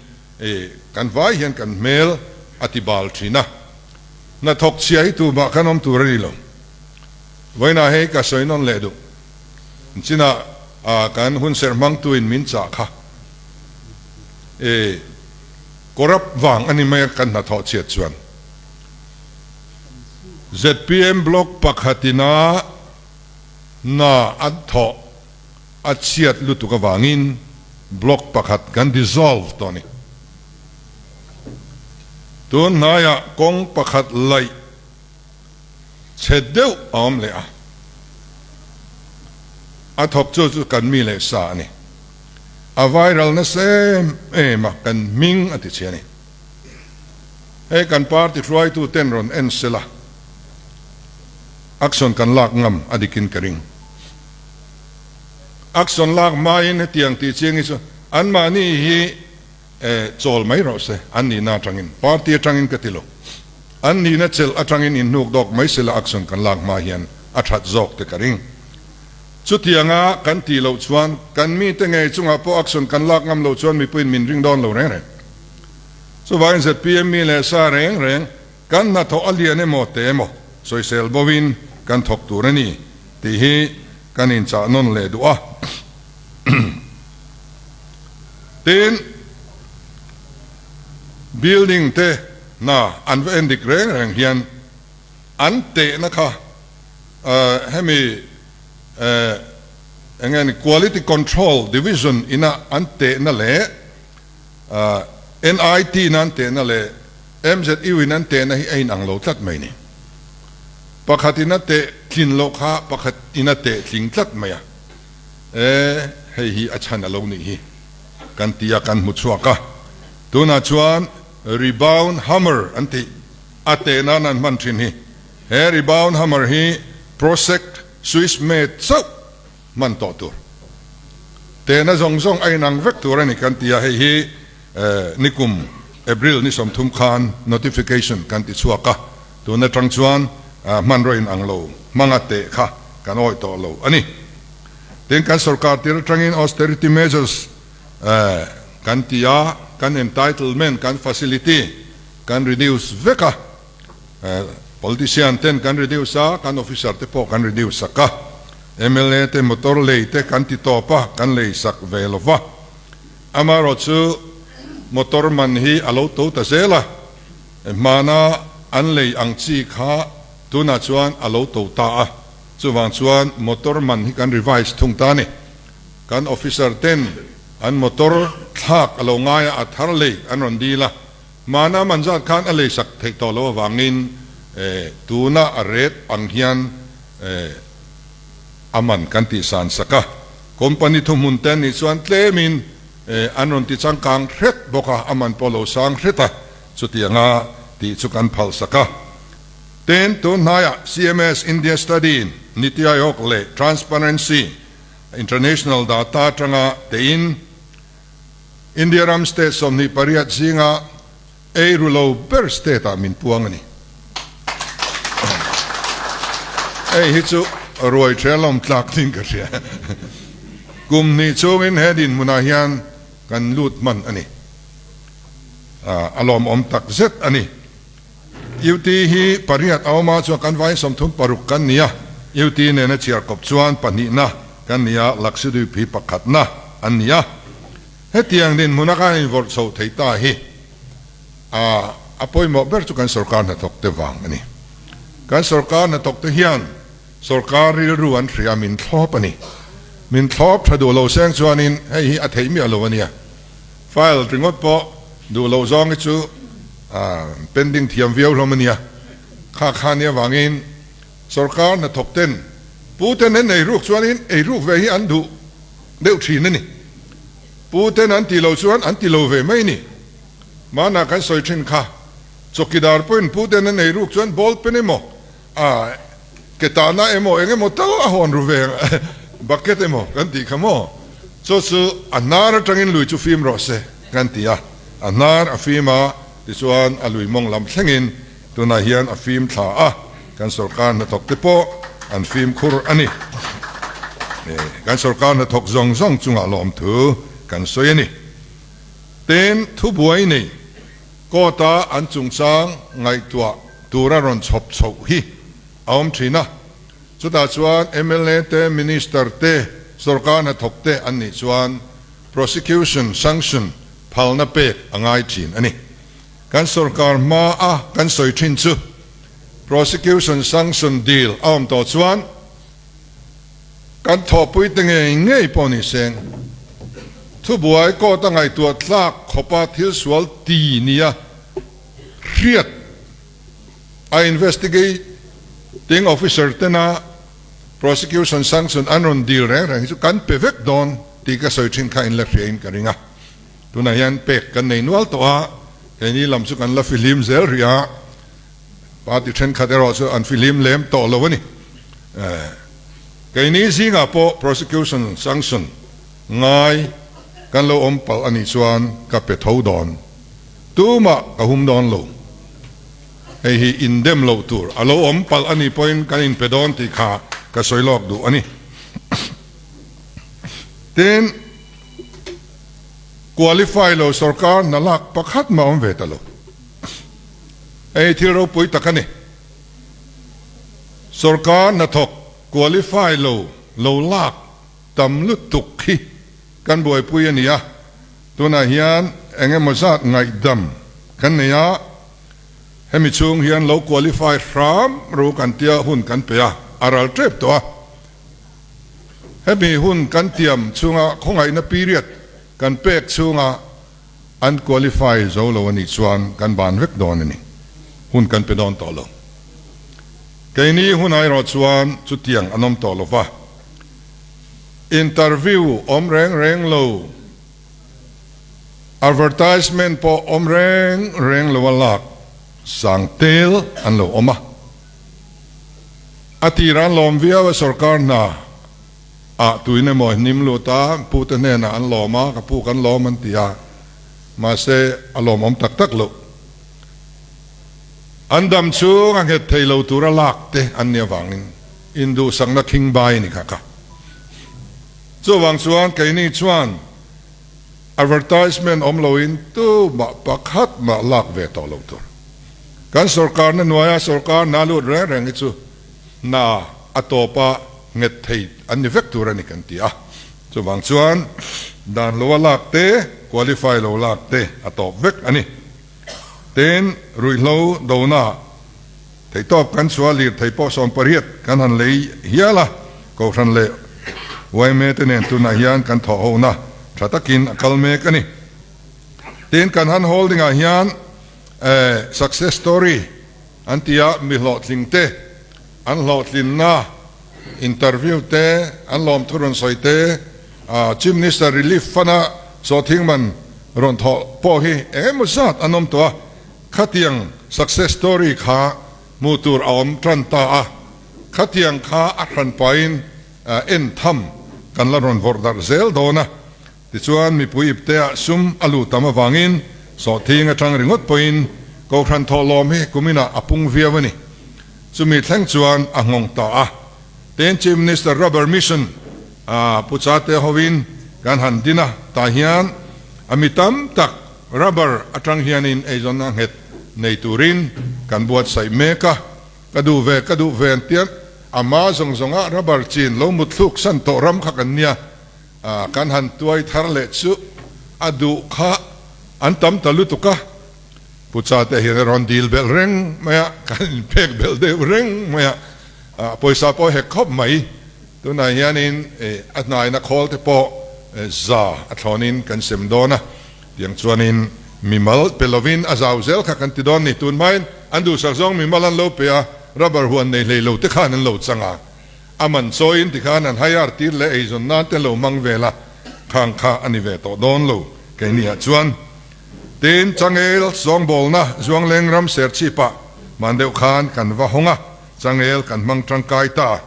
kan vai hian kan hmel a ti bal thin a. Hnathawk chhia hi tumah kan awm tur a ni lo. Vawiinah hei ka sawi nawn leh duh. Chinah kan hunserh hmangtuin min chah kha corrupt vang a ni mai a kan hnathawh chhiat chuan. Zpm block pakhatina hna an thawh a chhiat lutuk avangin block pakhat kan dissolve tawh a ni. Tun hnaiah kawng pakhat laih chhe deuh a awm leh a, a thawk chu chu kan mi leh sa a ni. A viral nasa em em a, kan hming a ti chhe a ni. Hei kan party hruaitu ten rawn en sela, action kan lak ngam a dikin ka ring. Action lak hmain hetiang tih chiang hi chu anmahni hi chawl mai rawh se, an nihna atangin, party atangin ka ti lo, an nihna chelh atangin inhnuk dawk mai sela action kan lak hma hian a that zawk te ka ring. Chutianga kan tih loh chuan kan mite ngei chungah pawh action kan lak ngam loh chuan mipuiin min ring dawn lo reng reng. Chuvangin zpm mi leh sa reng reng kan hnathawh a lian emaw te emaw sawisel bovin kan thawk tur a ni tih hi kan inchah nawn leh duh a. Tin, building te hna an va en dik reng reng hian an tehna kha hemi eng nge ni quality control division ina an tehna leh NIT in an tehna leh MZU in an tehna hi a inang lo tlat mai ni. Pakhat in a teh tlin loh kha pakhat in a teh tling tlat mai a. E, hei hi a chhan a lo nih hi kan ti a, kan hmu chhuak a. Tunah chuan rebound hammer an tih a teh nan an hman thin hi. He rebound hammer hi Prosec Swiss made chauh hman tawh tur. Tehna zawng zawng a inang vek tur a ni kan ti a, hei hi nikum April ni 30 khan notification kan ti chhuak a, tun atang chuan hmanraw inang lo hmanga teh kha kan awih tawh lo a ni. Tin, kan sorkar tir atangin austerity measures kan ti a, kan entitlement, kan facility kan reduce vek a, Politician ten kan reduce a, kan officer te pawh kan reduce sak a, mla te motor lei te kan ti tawp a, kan lei sak ve lo va. Amaherawhchu motor man hi a lo to ta zel a, hmana an lei ang chi kha tunah chuan a lo to ta a, chuvang chuan motor man hi kan revise thung ta a ni. Kan officer ten an motor thlak a lo ngai a, a thar lei an rawn dil a. Hmana man zat khan a leisak theih tawh loh avangin tuna a rate ang hian a man kan tih san sak a. Company thuhmun te an nih chuan tlemin an rawn ti changkang hret bawk a, a man pawh lo sang hret a, chutianga tih chu kan phal sak a. Tin, tun hnaiah CMS India Study in Niti Aayog leh Transparency International data atanga tein, India ram state 28 zinga ei ru lo ber state ah min puang a ni. Hei hi chu ruai ṭhel awm tlak ding ka hria. Kum hnih chungin he dinhmunah hian kan lut hman a ni. A lawmawm tak zet a ni. UT hi pariat a awm a, chuan kan vain 36 kan ni a, UT nena chhiar kawp chuan pahnihna kan ni a, Lakshadweep hi pakhatna an ni a. Hetiang dinhmuna kan invawrh chho thei ta hi a a pawimawh ber chu kan sorkar hnathawk te vang a ni. Kan sorkar hnathawk te hian sorkar rilru an hria min thlawp a ni. Min thlawp tha duh lo seng chuanin hei hi a theih miah lo a nia. File ringawt pawh duh loh zawng hi chu pending thiam viau hlawm a nia. Kha kha nia vangin sorkar hnathawk ten pu ten an ei ruk chuanin ei ruk ve hi an duh deuh thin a ni. Pu ten an ti lo chuan an ti lo ve mai ni. Mahna kan sawi thin kha chawkidar pawhin pu ten an ei ruk chuan ball pen emaw A ke tahna emaw eng emaw tal a hawn ru ve bucket emaw kan tih kha maw? Chaw chu a hnar atangin lui chu fim rawh se kan ti a, a hnar a fim a, tichuan a lui mawng lam thlengin tunah hian a fim thla a, kan sorkar hnathawk te pawh an fimkhur a ni. Kan sorkar hnathawk zawng zawng chungah lawmthu kan sawi a ni. Tin, thubuai nei court-a an chungchang ngaihtuah tura rawn chhawp chhoh hi a awm thin a. Chutah chuan mla te, Minister te, sorkar hnathawk te an nih chuan prosecution sanction phalna pek a ngai thin a ni. Kan sorkar hma a kan sawi thin chu prosecution sanction deal a awm tawh chuan kan thawhpui te ngei ngei pawh ni seng thubuai court a ngaihtuah tlak khawpa thil sual ti nia hriat a investigating officer tena prosecution sanction an rawn deal reng reng hi chu kan pe vek dawn tih ka sawi thin kha in la hria in ka ring a. Tunah hian pek kan nei nual tawh a, keini lam chu kan la fihlim zel rih a, party thenkhat erawh chu an fihlim lem tawh lo a ni. Keini zingah pawh prosecution sanction ngai kan lo awm palh a nih chuan ka pe tho dawn. Tumah ka hum dawn lo. Hei hi indem loh tur a lo awm palh a nih pawhin kan inpe dawn tih kha ka sawi lawk duh a ni. Tin. Qualify lo sorkar hna lak pakhat mah awm ve ta lo. Hei thil ropui tak a ni. Sorkar hnathawk qualify lo lo lak tam lutuk hi kan buaipui a ni a, tunah hian eng emaw zat ngaihdam kan nei a, hemi chhung hian lo qualify hram ru kan tia hun kan pe a, a ral tep tawh a. Hemi hun kan tiam chhunga khawngaihna period kan pek chhunga an qualify zo lo a nih chuan kan ban vek dawn a ni. Hun kan pe dawn tawh lo. Keini hunah erawh chuan chutiang an awm tawh lo va. Interview awm reng reng lo, advertisement pawh awm reng reng lo a lak sang tel an lo awm a. A tir an lawm viau a sorkar hna ah tuin emaw hnim lut a pu te hnenah an lawm a ka pu kan lawm an ti a mahse a lawmawm tak tak loh. An dam chhung a nghet thei lo tura lak te an nih avangin induhsakna khing bai a ni kha kha. Chuvang chuan keini chuan Advertisement awm loin tumah pakhat mah lak ve tawh lo tur. Kan sorkarna hnuaia sorkar hna lut reng reng hi chu hna a tawpa nghet thei an ni vek tur a ni kan ti a. Chuvang chuan dan loa lak te, qualify lo lak te a tawp vek a ni. Tin, ruihhlo dona theihtawp kan chhuah lirthei pawh 18 kan han lei hial a, Kohhran leh yma te nen tunah hian kan thawh hona tha takin a kal mek a ni. Tin, kan han holding ah hian success story an ti a, mi hlawhtling te an hlawhtlinna interview te, an lawmthu rawn sawi te, Chief Minister Relief Fund-a sawhthing man rawn thawh pawh hi eng emaw zat an awm tawh a, khatiang success story kha hmuh tur a awm tan ta a, khatiang kha a hran pahin en tham kan la rawn vawrh darh zel dawn a, tichuan mipui ipteah sum a luh tam avangin sawhthing atang ringawt pawhin Kohhran thawhlawm hi kuminah a pung viau a ni. Chumi thleng chuan a nghawng ta a. Tin Chief Minister Rubber Mission a Pu Chate hovin kan han din a, tah hian a mi tam tak rubber atang hianin eizawnna nghet nei turin kan buatsaih mek a, ka duh ve ka duh ve an tia ama zawng zawnga rubber chin lo mutthluk san tawh ram kha kan nia, kan han tuai thar leh chu a duh kha an tam ta lutuk a. Pu Chate hian a rawn dil belh reng mai a, kan inpek belh deuh reng mai a, pawisa pawh hek khawp mai. Tunah hianin a hnaina khawl te pawh za a thlawnin kan sem dawn a, tiang chuanin mimal pe lovin a zau zel kha kan ti dawn ni. Tun hmain an duhsak zawng mimal an lo pe a, rubber huan nei hlei lo te khan an lo chang a, a man chawiin tikhan an hire tir leh eizawn nan te lo hmang vel a, khang kha a ni ve tawh dawn lo keiniah chuan. Tin, changel zawngbawlna Zuangleng ram Serchhipah hman deuh khan kan va hawng a, changel kan hmang tangkai ta.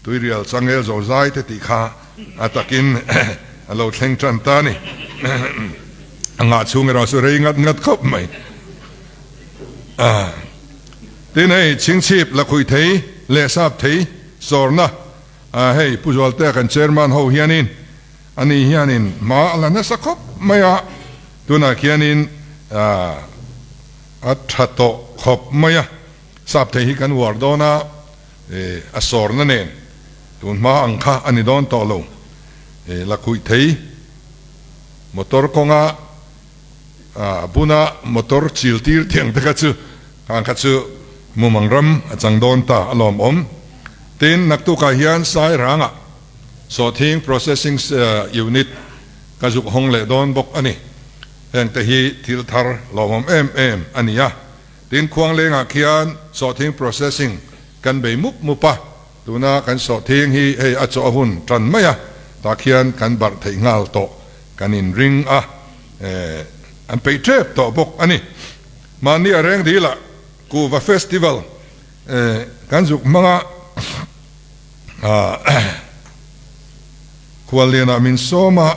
Tuirial changel zozai te tih kha a takin a lo thleng tan ta a ni. A ngah chhung erawh chu rei ngat ngat khawp mai. Tin, hei Chhingchhip, Lakhuih thei leh Sap thei sawrna. Hei Pu Zualtea kan chairman ho hianin ani hianin hma a la nasa khawp mai a, tunah khianin a tha tawh khawp mai a, sap thei hi kan uar dawn a, a sawrna nen tun hma ang kha a ni dawn tawh lo. Lakhuih thei motor kawnga a buna motor chil tir tiang te kha chu khang kha chu mumang ram a chang dawn ta a lawmawm. Tin, naktukah hian Sairangah sawhthing processing unit ka zuk hawng leh dawn bawk a ni. Heng te hi thil thar lawmawm em em a ni a. Tin, Khuanglengah khian sawhthing processing kan bei mup mup a, tuna kan sawhthing hi hei a chaw a hun tan mai a, tah khian kan barh theih nghal tawh kan inring a, an peih tep tawh bawk a ni. Mahni a reng dilah Kuhva Festival kan zuk hmanga Khuallianah min sawm a,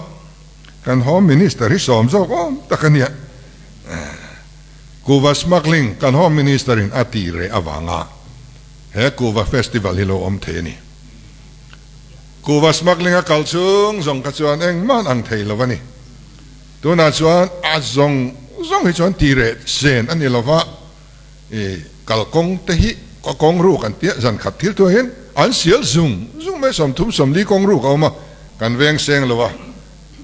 kan Home Minister hi sawm zawk awm tak a nia. Kuhva smuggling kan Home Minister in a tih reh avanga he Kuhva Festival hi lo awm thei a ni. Kuhva smuggling a kal chhung zawng kha chuan engmah an ang thei lo a ni. Tunah chuan a zawng zawng hi chuan tih reh sen a ni lo va, i kalkawng te hi a kawng ruk an tia, zan khat thil thuai hian an sial zung zung mai, 30 40 kawng ruk a awm a, kan veng seng lo a,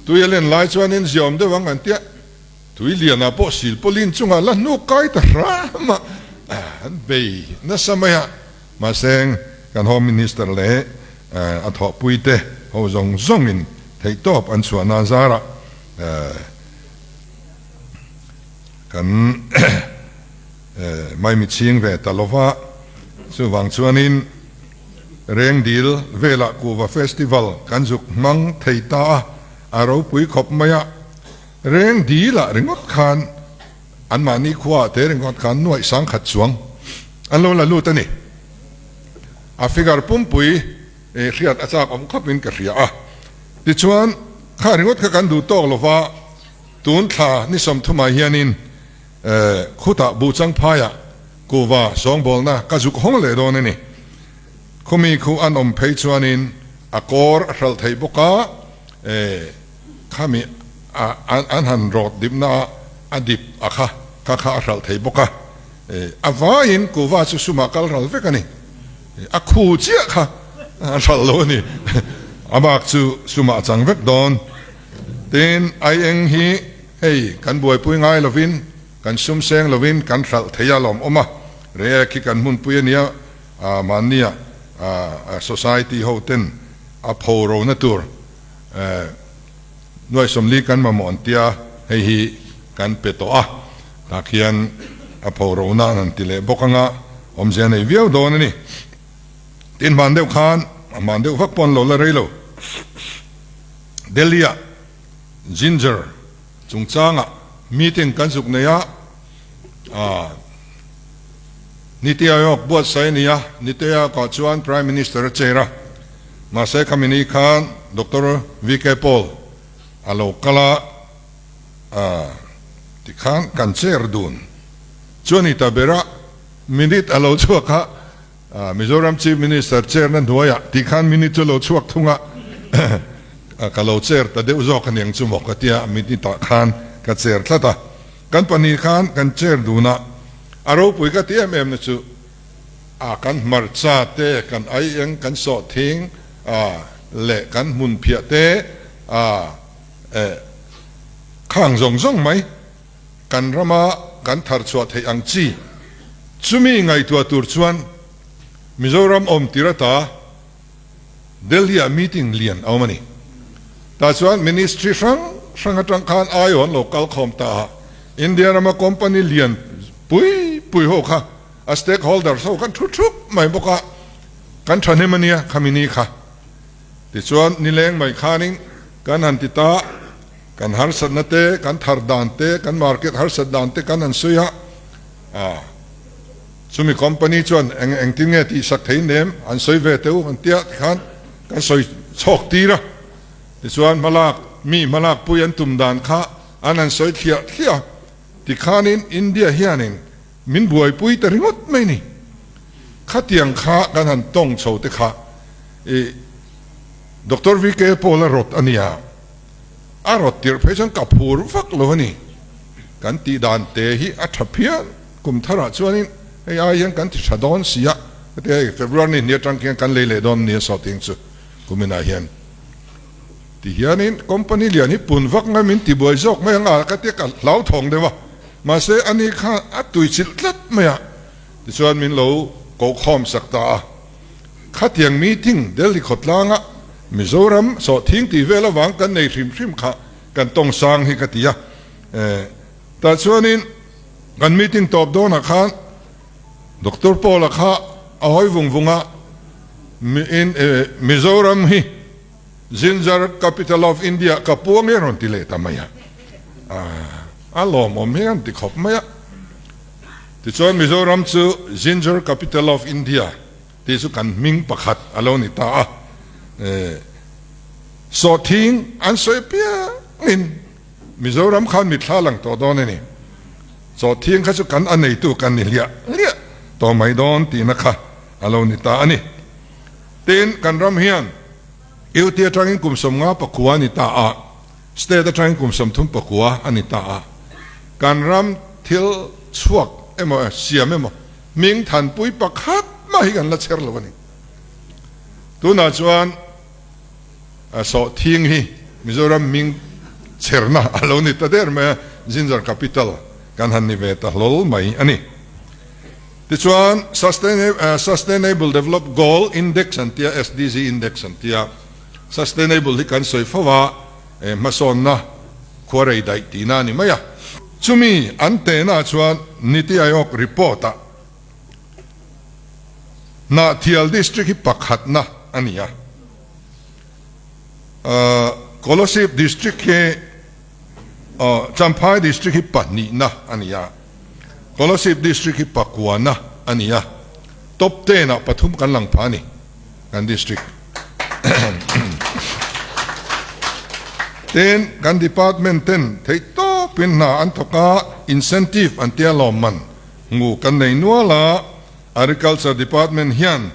tui a len lai chuanin ziaawm deuh ang an tia, tui lianah pawh silpawlin chungah la hnuk kai ta hram a, an bei nasa mai a. Mahse, kan Home Minister leh a thawhpuite ho zawng zawngin theihtawp an chhuahna zarah kan maimi chhing ve ta lova, chuvang chuanin Rengdil velah Kuhva Festival kan zuk hmang thei ta a, a ropui khawp mai a, Rengdilah ringawt khan anmahni khuaah te ringawt khan nuaih sangkhat chuang an lo la lut a ni. A figure pumpui hriat a chak awm khawpin ka hria a. Tichuan, kha ringawt kha kan duh tawk lova, tun thla ni 30ah hianin khutah Buhchang phaiah kuhva sawngbawlna ka zuk hawng leh dawn a ni. Khumi khu an awm phei chuanin a kawr a hralh theih bawk a, khami an han rawt dipna a, a dip a kha kha kha a hralh thei bawk a. A vaiin kuhva chu sumah kal ral vek a ni. A khu chiah kha a hralh lo a ni. A bak chu sumah a chang vek dawn. Tin, aieng hi hei kan buaipui ngai lovin, kan sum seng lovin kan hralh thei a lawmawm a. Reiek hi kan hmunpui a nia, mahnia society ho ten a pho rona tur Nuai 40 kan mamawh an tia, hei hi kan pe tawh a, tah khian a pho ro nan an ti leh bawk anga awmzia nei viau dawn a ni. Tin hman deuh khan, a hman deuh vak pawh an lo la rei lo, Delhi-ah Ginger chungchangah meeting kan zuk nei a, Niti Aayog buatsaih a ni a, Niti Aayog-ah chuan Prime Minister a chair a, mahse khami ni khan Doctor VK Paul a lo kal a, tikhan kan chair dun chu a ni ta ber a, minute a lo chhuak a, Mizoram Chief Minister chair na hnuaiah tikhan minute chu a lo chhuak thung a, ka lo chair ta deuh zawk a niang chu maw ka tia, minute ah khan ka chair tlat a. Kan pahnih khan kan chair dun a, a ropui ka ti em em na chu a kan hmarcha te, kan aieng, kan sawhthing a leh kan hmun phiah te a eh khang zawng zawng mai kan rama kan thar chhuah theih ang chi chumi ngaihtuah tur chuan Mizoram awm tir ata Delhi-ah meeting lian a awm a ni. Tah chuan ministry hrang hrang atang khan aiaw an lo kal khawm ta a, India rama company lian pui pui ho kha a stakeholders ho kan thu thup mai bawk a, kan thahnem a nia khami ni kha. Tichuan nileng mai khanin kan han ti ta, kan harsatna te, kan thar dan te, kan market harsat dan te kan han sawi a, Chumi company chuan eng engtin nge tihsak thei nem an sawi ve teh u an tia tikhan kan sawi chhawk tir a, tichuan hmalak mi hmalak pui an tum dan kha an han sawi thliah thliah a, tikhanin India hianin min buaipui ta ringawt mai ni. Khatiang kha kan han tawng chho te kha i. Doctor VK Paul a rawt a nia, a rawt tirh phei chuan ka phur vak lo a ni. Kan tih dan te hi a tha phian, kum tharah chuanin hei ai hian kan ti tha dawn si a, ka ti hei February ni hnih atang khian kan lei leh dawn nia sawhting chu kuminah hian. Ti hianin company lian hi pun vak mai min ti buai zawk mai ang a ka tia ka hlauthawng deuh a, mahse ani kha a tuichilh tlat mai a, tichuan min lo kokhawm sak ta a. Khatiang meeting Delhi khawtlanga Mizoram sawhthing tih vel avang kan nei hrim hrim kha kan tawng sang hi ka ti a. Tah chuanin kan meeting tawp dawnah khan Doctor Paul-a kha a hawi vung vung a, Mizoram hi Ginger Capital of India ka puang hi a rawn ti leh ta mai a. A lawmawm hi an ti khawp mai a. Tichuan Mizoram chu Ginger Capital of India tih chu kan hming pakhat a lo ni ta a. Sawhthing an sawi piangin Mizoram khan mitthla lang tawh dawn a ni. Sawhthing kha chu kan a neitu kan ni hliah hliah tawh mai dawn tihna kha a lo ni ta a ni. Tin, kan ram hian UT atangin kum 59 a ni ta a, State atangin kum 39 a ni ta a. Kan ram thil chhuak emaw siam emaw hming thanpui pakhat mah hi kan la chher lo a ni. Tunah chuan sawhthing hi Mizoram hming chherna a lo ni ta der mai a, Ginger Capital kan han ni ve ta hlawl mai a ni. Tichuan Sustainable Develop Goal Index an tia, SDG Index an tia, Sustainable hi kan sawi fo a, hmasawnna khuarei daih tihna a ni mai a. Chumi an tehna chuan Niti Aayog report ah Hnahthial District hi pakhatna a ni a, Kolasib District hi Champhai District hi pahnihna a ni a, Kolasib District hi pakuana a ni a, top ten ah pathum kan lang phah a ni kan District. Tin, kan Department ten theihtawpin hna an thawk a, incentive an tia lawmman hmu kan nei nual a, Agriculture Department hian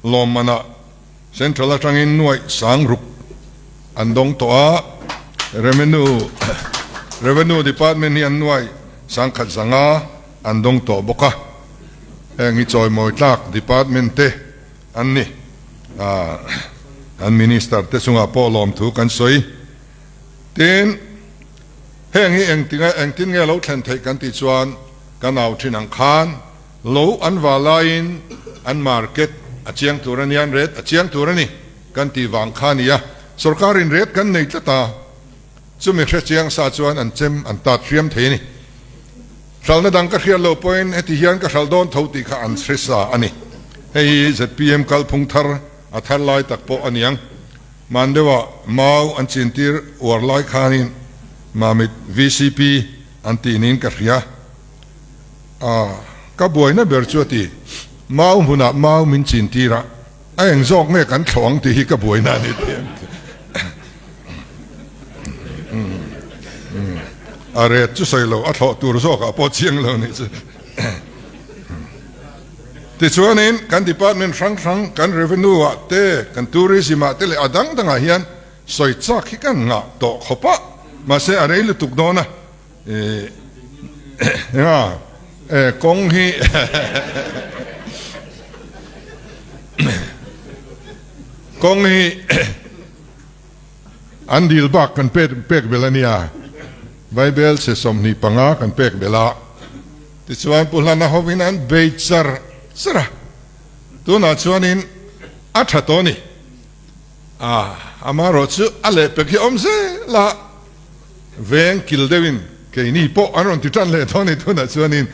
lawmmanah Central atangin nuaih sang ruk an dawng tawh a, Revenue Revenue Department hi an nuaih sangkhat zanga an dawng tawh bawk a, heng hi chawimawi tlak Department te an ni. Kan Minister te chungah pawh lawmthu kan sawi. Tin, heng hi engtinga engtin nge lo thlen theih kan tih chuan kan au thin ang khan lo an va laiin an market a chiang tur a nia, an rate a chiang tur a ni kan tih vang kha a ni a. Sorkarin rate kan nei tlat a, chumi hre chiang sa chuan an chem an tat hriam thei a ni. Hralhna dang ka hriat lo pawhin heti hian ka hralh dawn tho tih kha an hre sa a ni. Hei hi zpm kalphung thar a thar lai tak pawh a niang. Hman deuhah mau an chintir uar lai khanin Mamit vcp an tih niin ka hria. A, ka buaina ber chu a ti. Mau hmunah mau min chintir a, a eng zawk nge kan thlawh ang tih hi ka buaina a ni tih an ti. A ret chu sawi lo, a thlawh tur zawkah pawh chiang lo nih chu. Tichuanin kan department hrang hrang, kan revenue ah te, kan tourism ah te leh a dang dangah hian sawi chak hi kan ngah tawh khawp a, mahse a rei lutuk dawn a, enga kawng hi kawng hi an dil bak kan pek belh a nia, Bible chhe 25 kan pek belh a. Tichuan Pu Hlana hovin an bei char char a, tunah chuanin a tha tawh a ni. A, amaherawh chu a lehpek hi a awm zel a, veng kil deuhin keini pawh an rawn ti tan leh tawh a ni tunah chuanin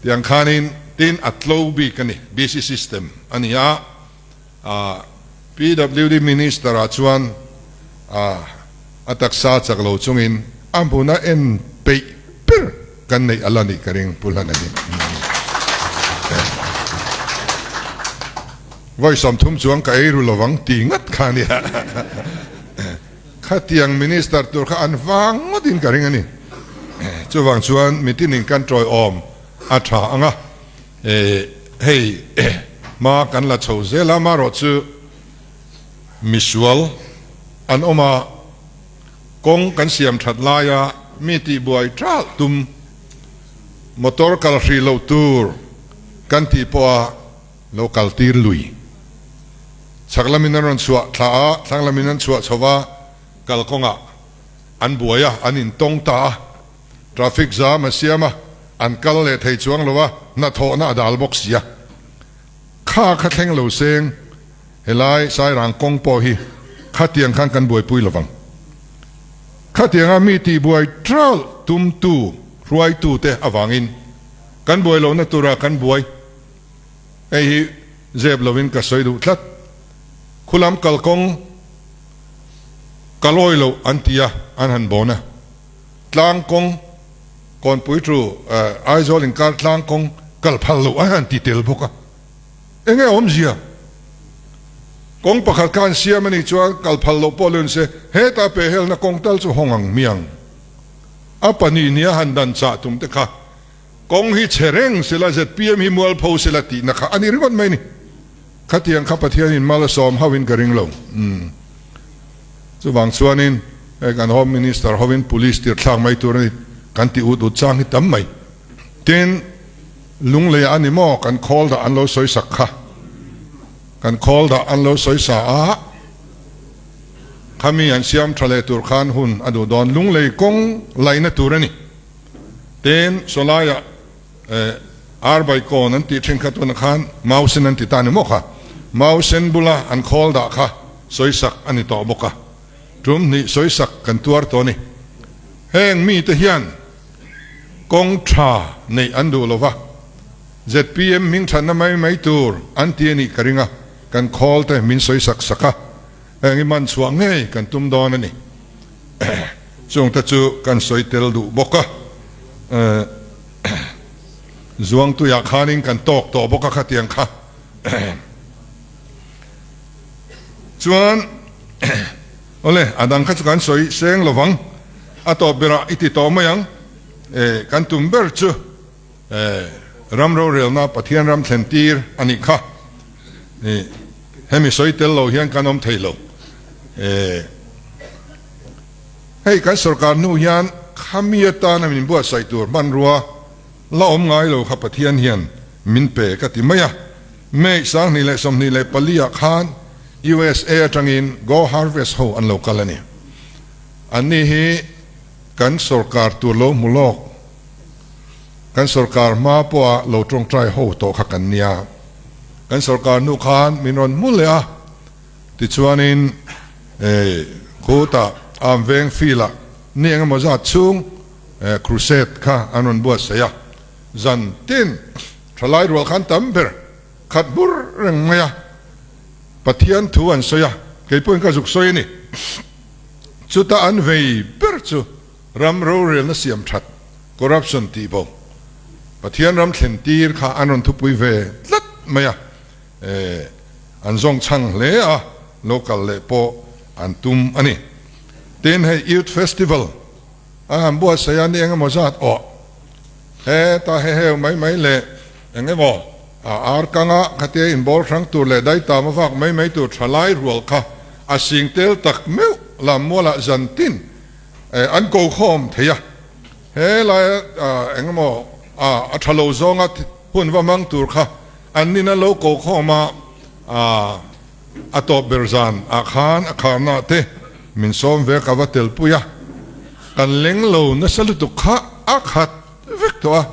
tiang khanin tin a tlo bik a ni, BC system a ni a, a PWD Minister ah chuan a a taksa chak lo chungin a hmuna en peih ber kan neih a la nih ka ring Pu Hlana hi. Vawi 30 chuang ka ei ru lovang ti ngat kha a nia. Khatiang Minister tur kha an vang ngawtin ka ring a ni. Chuvang chuan mitinin kan tawiawm a tha ang a. Hei hma kan la chho zel a, amaherawh chu. Misual an awm a, kawng kan siam that laia mi tihbuai ṭalh tum, motor kal hrih loh tur kan tih pawha lo kal tir lui. Chhak lamin an rawn chhuah thla a, thlang lamin an chhuah chho va, kalkawngah an buai a, an intawng ta a, traffic jam a siam a, an kal leh thei chuang lo a, hnathawhna a dal bawk si a. Kha kha thleng lo seng, helai Sairang kawng pawh hi khatiang khan kan buaipui lovang. Khatianga mi tihbuai ṭalh tumtu hruaitute avangin kan buai lohna tura kan buai. Hei hi zep lovin ka sawi duh tlat. Khulam kalkawng ka lawi loh an ti a, an han bawn a. Tlang kawng, Kawnpui chu Aizawl inkar tlang kawng kal phal loh an han ti tel bawk a. Enge awmzia? Kawng pakhat kha an siam a nih chuan kal phal loh pawh lun se, hetah pehhelna kawng tal chu hawng ang miang. A pahnih nia han dan chah tum te kha kawng hi chhe reng sela zpm hi mualpho sela tihna kha a ni ringawt mai a ni. Khatiang kha Pathianin mal a sawm hauhin ka ring lo. Umm. Chuvang chuanin hei kan Home Minister hovin Police tir thlak mai tur a ni kan ti ut ut chang hi tam mai. Tin, Lunglei a ni maw kan khawl dah an lo sawi sak kha. Kan khawl dah an lo sawi sa a, khami an siam tha leh tur khan hun a duh dawn. Lunglei kawng laihna tur a ni. Tin, sawlaiah. Arbai kawn an tih thin kha tunah khan Mausen an ti ta ni maw kha? Mausen bula an khawl dah kha sawisak a ni tawh bawk a, tum hnih sawisak kan tuar tawh a ni. Heng mite hian kawng tha neih an duh lo va, zpm hming thatna mai mai tur an ti a nih ka ring a, kan khawl te min sawisak sak a, heng hi man chhuah ngei kan tum dawn a ni. Chungte chu kan sawi tel duh bawk a. Zuangtuiah khanin kan tawk tawh bawk a khatiang kha. Chuan awle a dang kha chu kan sawi seng lovang. A tawp berah i ti tawh mai ang. Kan tum ber chu ram rorelna Pathian ram thlen tir a nih kha. Hemi sawi tel lo hian kan awm thei lo. Hei kan sorkar hnu hian khami atana min buatsaih tur hmanrua la awm ngai lo kha Pathian hian min pe ka ti mai a. May 2024 ah khan USA atangin Go Harvest ho an lo kal a ni. Anni hi kan sorkar tur lo hmu lawk, kan sorkar hma pawha lo tawngtai ho tawh kha kan nia. Kan sorkar hnu khan min rawn hmu leh a. Tichuanin khutah Arm Veng field-ah ni eng emaw zat chhung crusade kha an rawn buatsaih a, zan tin thalai rual khan tam ber khat bur reng mai a, Pathian thu an sawi a, kei pawhin ka zuk sawi a ni. Chuta an vei ber chu ram rorelna siam that, corruption tih bo, Pathian ram thlen tir kha an rawn thupui ve tlat mai a. An zawng chhang hle a, lo kal leh pawh an tum a ni. Tin, hei Youth Festival a han buatsaih a ni eng emaw zat awh heta he heu mai mai leh eng emaw a ar kanga khatia inbawl hrang tur leh daitam a vak mai mai tur tha lai rual kha a sing tel tak meuh lam mualah zan tin an ko khawm thei a. He laia eng emaw a tha lo zawnga hun va hmang tur kha An nin a lo ko khawm a, a tawp ber zan ah khan a kharna te min sawm ve ka va tel pui a, kan leng lo nasa lutuk kha a khat vek tawh a,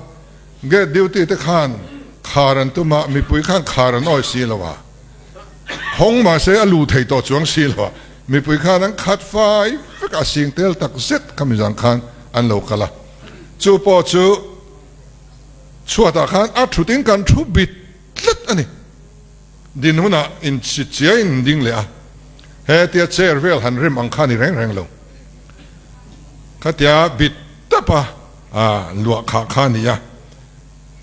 gate duty te khan khar an tum a, mipui khan khar an awi si lo a, hawng mahse a luh thei tawh chuang si lo a, mipui khan an khat fai vek a, sing tel tak zet khami zan khan an lo kal a, chu pawh chu. Chhuatah khan a thutin kan thu bit tlat a ni. Din hunah inchit chiaiin ding leh a, hetia chair vel han rem ang kha a ni reng reng lo. Khatia bit tapa luah khah kha a ni a,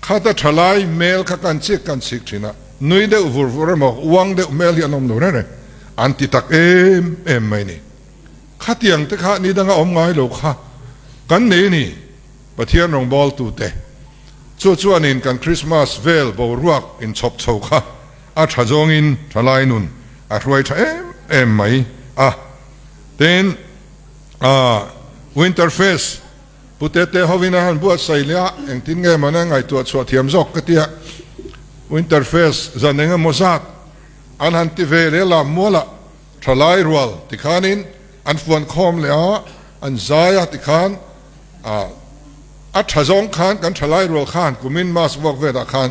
khata thalai hmel kha kan chik kan chik thin a, nui deuh vur vur emaw uang deuh hmel hi an awm lo reng reng, an ti tak em em mai ni. Khatiang te kha ni danga awm ngai lo kha kan nei a ni. Pathian rawngbawltute chu chuanin kan Krismas vel boruak inchhawp chho kha a tha zawngin thalai nun a hruai tha em em mai a. Tin, Winter Fest Pu Tete hovin a han buatsaih leh a, engtin nge mawni a ngaihtuah chhuah thiam zawk ka tia. Winter Fest zan eng emaw zat an han ti ve leh lam mualah thalai rual tikhanin an fuan khawm leh a, an zai a tikhan a tha zawng khan kan thalai rual khan kumin mass vuak velah khan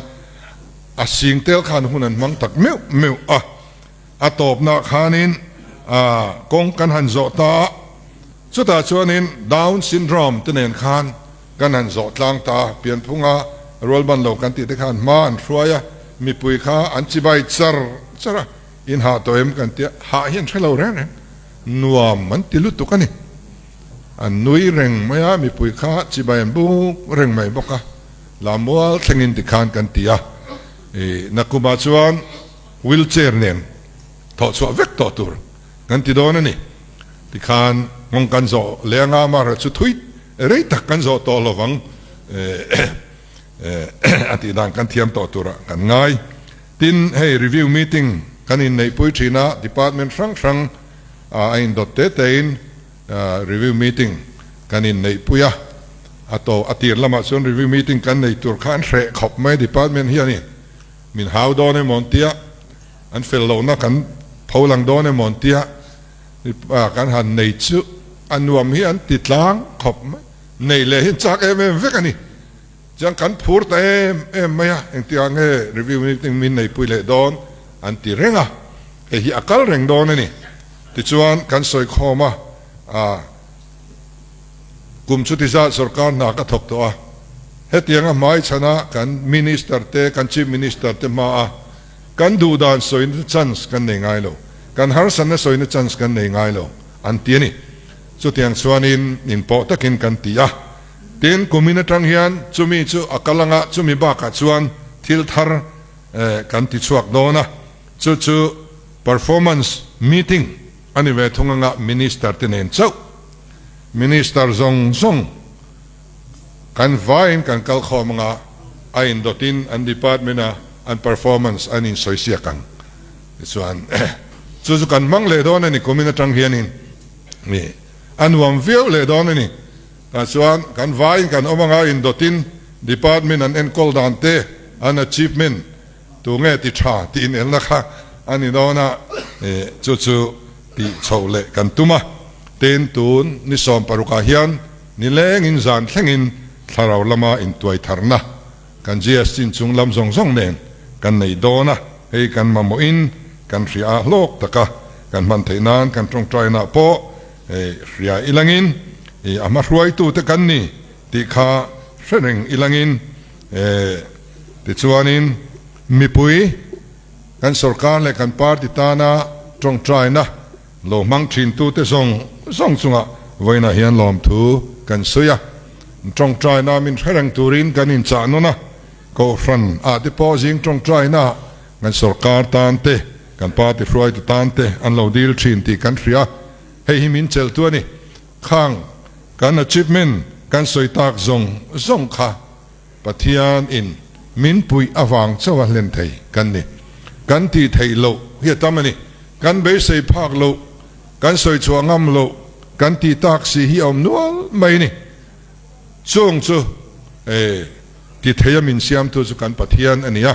a sing tel khan hun an hmang tak meuh meuh a. A tawpnah khanin kawng kan han zawh ta a, chutah chuanin Down syndrome te nen khan kan han zawh tlang ta a, pianphunga rualban lo kan tih te khan hma an hruai a, mipui kha an chibai char char a, in hah tawh em kan tia, hah hi an hre lo reng reng, nuam an ti lutuk a ni. An nui reng mai a, mipui kha chibai an buk reng mai bawk a, Lamual thlengin tikhan kan ti a, Nakumah chuan Wheel chair nen thawh chhuah vek tawh tur kan ti dawn a ni. Tikhan nghawng kan zawh leh anga amaherawh chu thui rei tak kan zawh tawh lovang a tih dan kan thiam tawh turah kan ngai. Tin, hei review meeting kan inneihpui thin a, department hrang hrang a indawt te tein review meeting kan inneihpui a, a to a tir lamah chuan review meeting kan nei tur kha an hreh khawp mai department hianin. Min hau dawn emaw an tia, an fel lohna kan pho lang dawn emaw an tia, kan han nei chu a nuam hi an ti tlang khawp mai. Nei leh hi an chak em em vek a ni. Chuan kan phur ta em em mai a, engtikah nge review meeting min neipui leh dawn an ti reng a, hei hi a kal reng dawn a ni. Tichuan kan sawi khawm a, Kum chuti zat sorkar hna ka thawk tawh a, hetianga hmaichhana kan Minister te, kan Chief Minister te hmaa kan duh dan sawina chance kan nei ngai lo, kan harsatna sawina chance kan nei ngai lo an ti a ni. Chutiang chuanin inpawh takin kan ti a, tin kumin atang hian chumi chu a kal anga chumi bakah chuan thil thar kan ti chhuak dawn a, chu chu performance meeting a ni ve thung anga Minister te nen chauh Minister zawng zawng kan vaiin kan kal khawm anga a indawtin an department a an performance an insawisiak ang tichuan chu chu kan hmang leh dawn a ni kumin atang hianin ni a nuam viau leh dawn a ni tah chuan kan vaiin kan awm anga indawtin department an enkawl dan te an achievement Tunge ti tha tih inelna kha a ni dawn a, chu chu tih chhoh leh kan tum a. Tin, tun ni 16 ah hian nilengin zan thlengin thlarau lama intuai tharna kan GST inchung lam zawng zawng nen kan nei dawn a, hei kan mamawhin kan hria a hlawk taka kan hman theih nan kan tawngtainah pawh hria ilangin a hmahruaitute kan ni tih kha hre reng ilangin Tichuanin mipui kan sorkar leh kan party tana tawngtaina lo hmang thintute zawng zawng chungah vawiinah hian lawmthu kan sawi a. Tawngtaina min hre reng turin kan inchah nawn a, Kohhran ah te pawh zing tawngtaina kan sorkar tan te, kan party hruaitu tan te an lo dil thin tih kan hria. Hei hi min chelhtu a ni. Khang kan achievement kan sawi tak zawng zawng kha Pathian in min puih avang chauh a hlen thei kan ni. Kan tih theih loh hi a tam a ni. Kan beisei phak loh, kan sawi chhuah ngam loh, kan tih tak si hi a awm nual mai a ni. Chung chu e ti thei a min siamtu chu kan Pathian a ni a.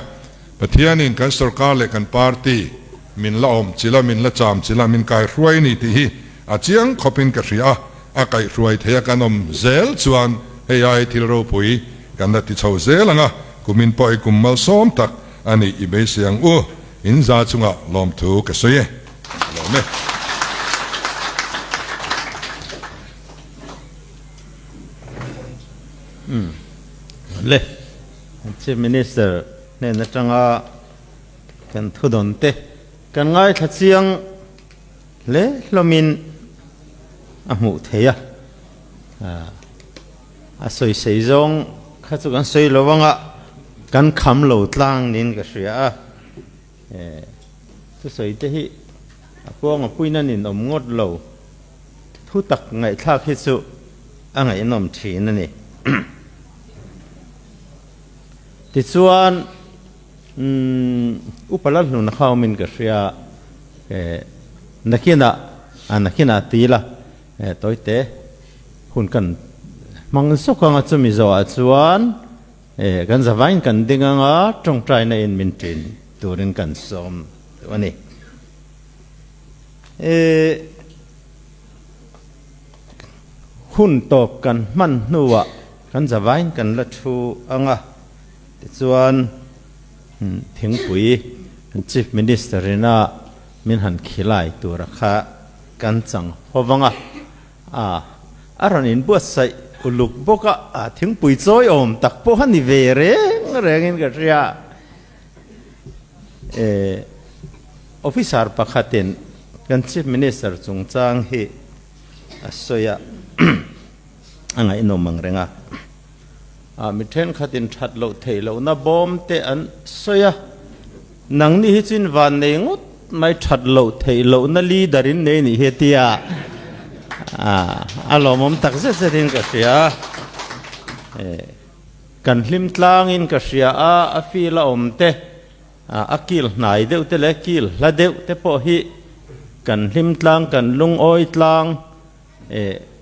Pathian in kan sorkar leh kan party min la awm chilh a, min la cham chilh a, min kaihruai a ni tih hi a chiang khawpin ka hria a. A kaihhruai thei a kan awm zel chuan hei ai thil ropui kan la ti chho zel ang a, kumin pawh i kum malsawm tak a nih i beisei ang u, in za chungah lawmthu ka sawi e. Ka lawm e. Umm le, Chief Minister hnen atanga kan thudawn te kan ngaithla chiang. Hle hlawmin a hmuh theih a, a sawisei zawng kha chu kan sawi lo anga kan kham lo tlang niin ka hria a, thusawi te hi a kuang a puina nin awm ngawt lo, thu tak ngaihthlak hi chu a ngaihnawm thin a ni. Tichuan upa Lalhnuna kha awmin ka hria. Nakinah a nakinah ti ila tawite hun kan hmang zawk anga chumi zawhah chuan kan zavain kan ding anga tawngtaina in min ṭin turin kan sawm duh a ni. Hun tawp kan hman hnuah kan zavain kan la thu anga tichuan thingpui Chief Minister ina min han khilai tura kha kan chang ho vang a, a rawn inbuatsaih uluk bawk a, thingpui chawi awm tak pawh a ni ve reng rengin ka hria. Officer pakhatin kan Chief Minister chungchang hi a sawi a, a ngaihnawm ang reng a. Mi thenkhatin that loh theih lohna bawm te an sawi a, nangni hi chu in van nei ngawt mai that loh theih lohna leader in nei nih hi a ti a, a lawmawm tak zet zetin ka hria. Kan hlim tlangin ka hria a, a feel a awm te, a kil hnai deuh te leh kil hla deuh te pawh hi kan hlim tlang, kan lungawi tlang.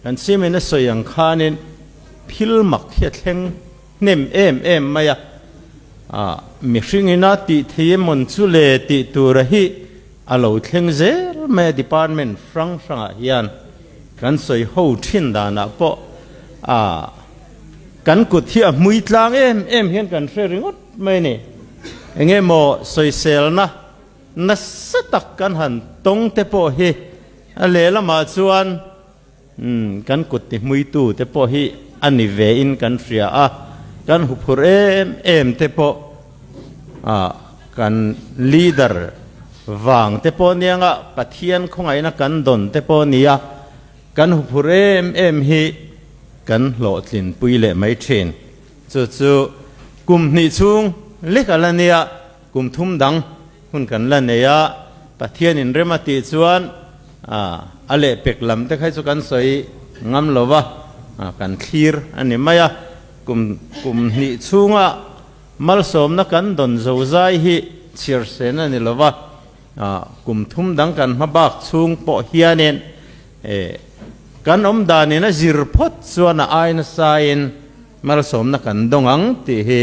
Kan simin a sawi ang khanin thil mak hi a thleng hnem em em mai a, mihring ina tih thei emawn chu le tih tura hi a lo thleng zel mai a, department hrang hrangah hian kan sawi ho thin danah pawh a. Kan kut hi a hmui tlang em em hian kan hre ringawt mai a ni. Enge maw sawiselna nasa tak kan han tawng te pawh hi a lehlamah chuan kan kut ti hmuitu te pawh hi a ni ve in kan hria a, kan huphurh em em te pawh kan leader vang te pawh nia Pathian khawngaihna kan dawn te pawh nia. Kan huphurh em em hi kan hlawhtlinpui leh mai thin. Chu chu kum hnih chhung lek a la nia, kum thum dang hun kan la nei a, Pathianin rem a tih chuan a lehpek lam te kha chu kan sawi ngam lo va, kan thlir a ni mai a. Kum kum hnih chhunga malsawmna kan dawn zo zai hi chhiar sen a ni lo va. Kum thum dang kan hma bak chhung pawh hianin kan awm danin a zir phawt chuan a ai nasain malsawmna kan dawng ang tih hi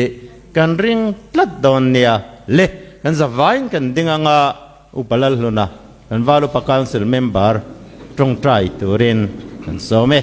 kan ring tlat dawn nia le. Kan zavaiin kan ding anga Upa Lalhluna kan Valupa Council member tawngtai turin kan sawm e.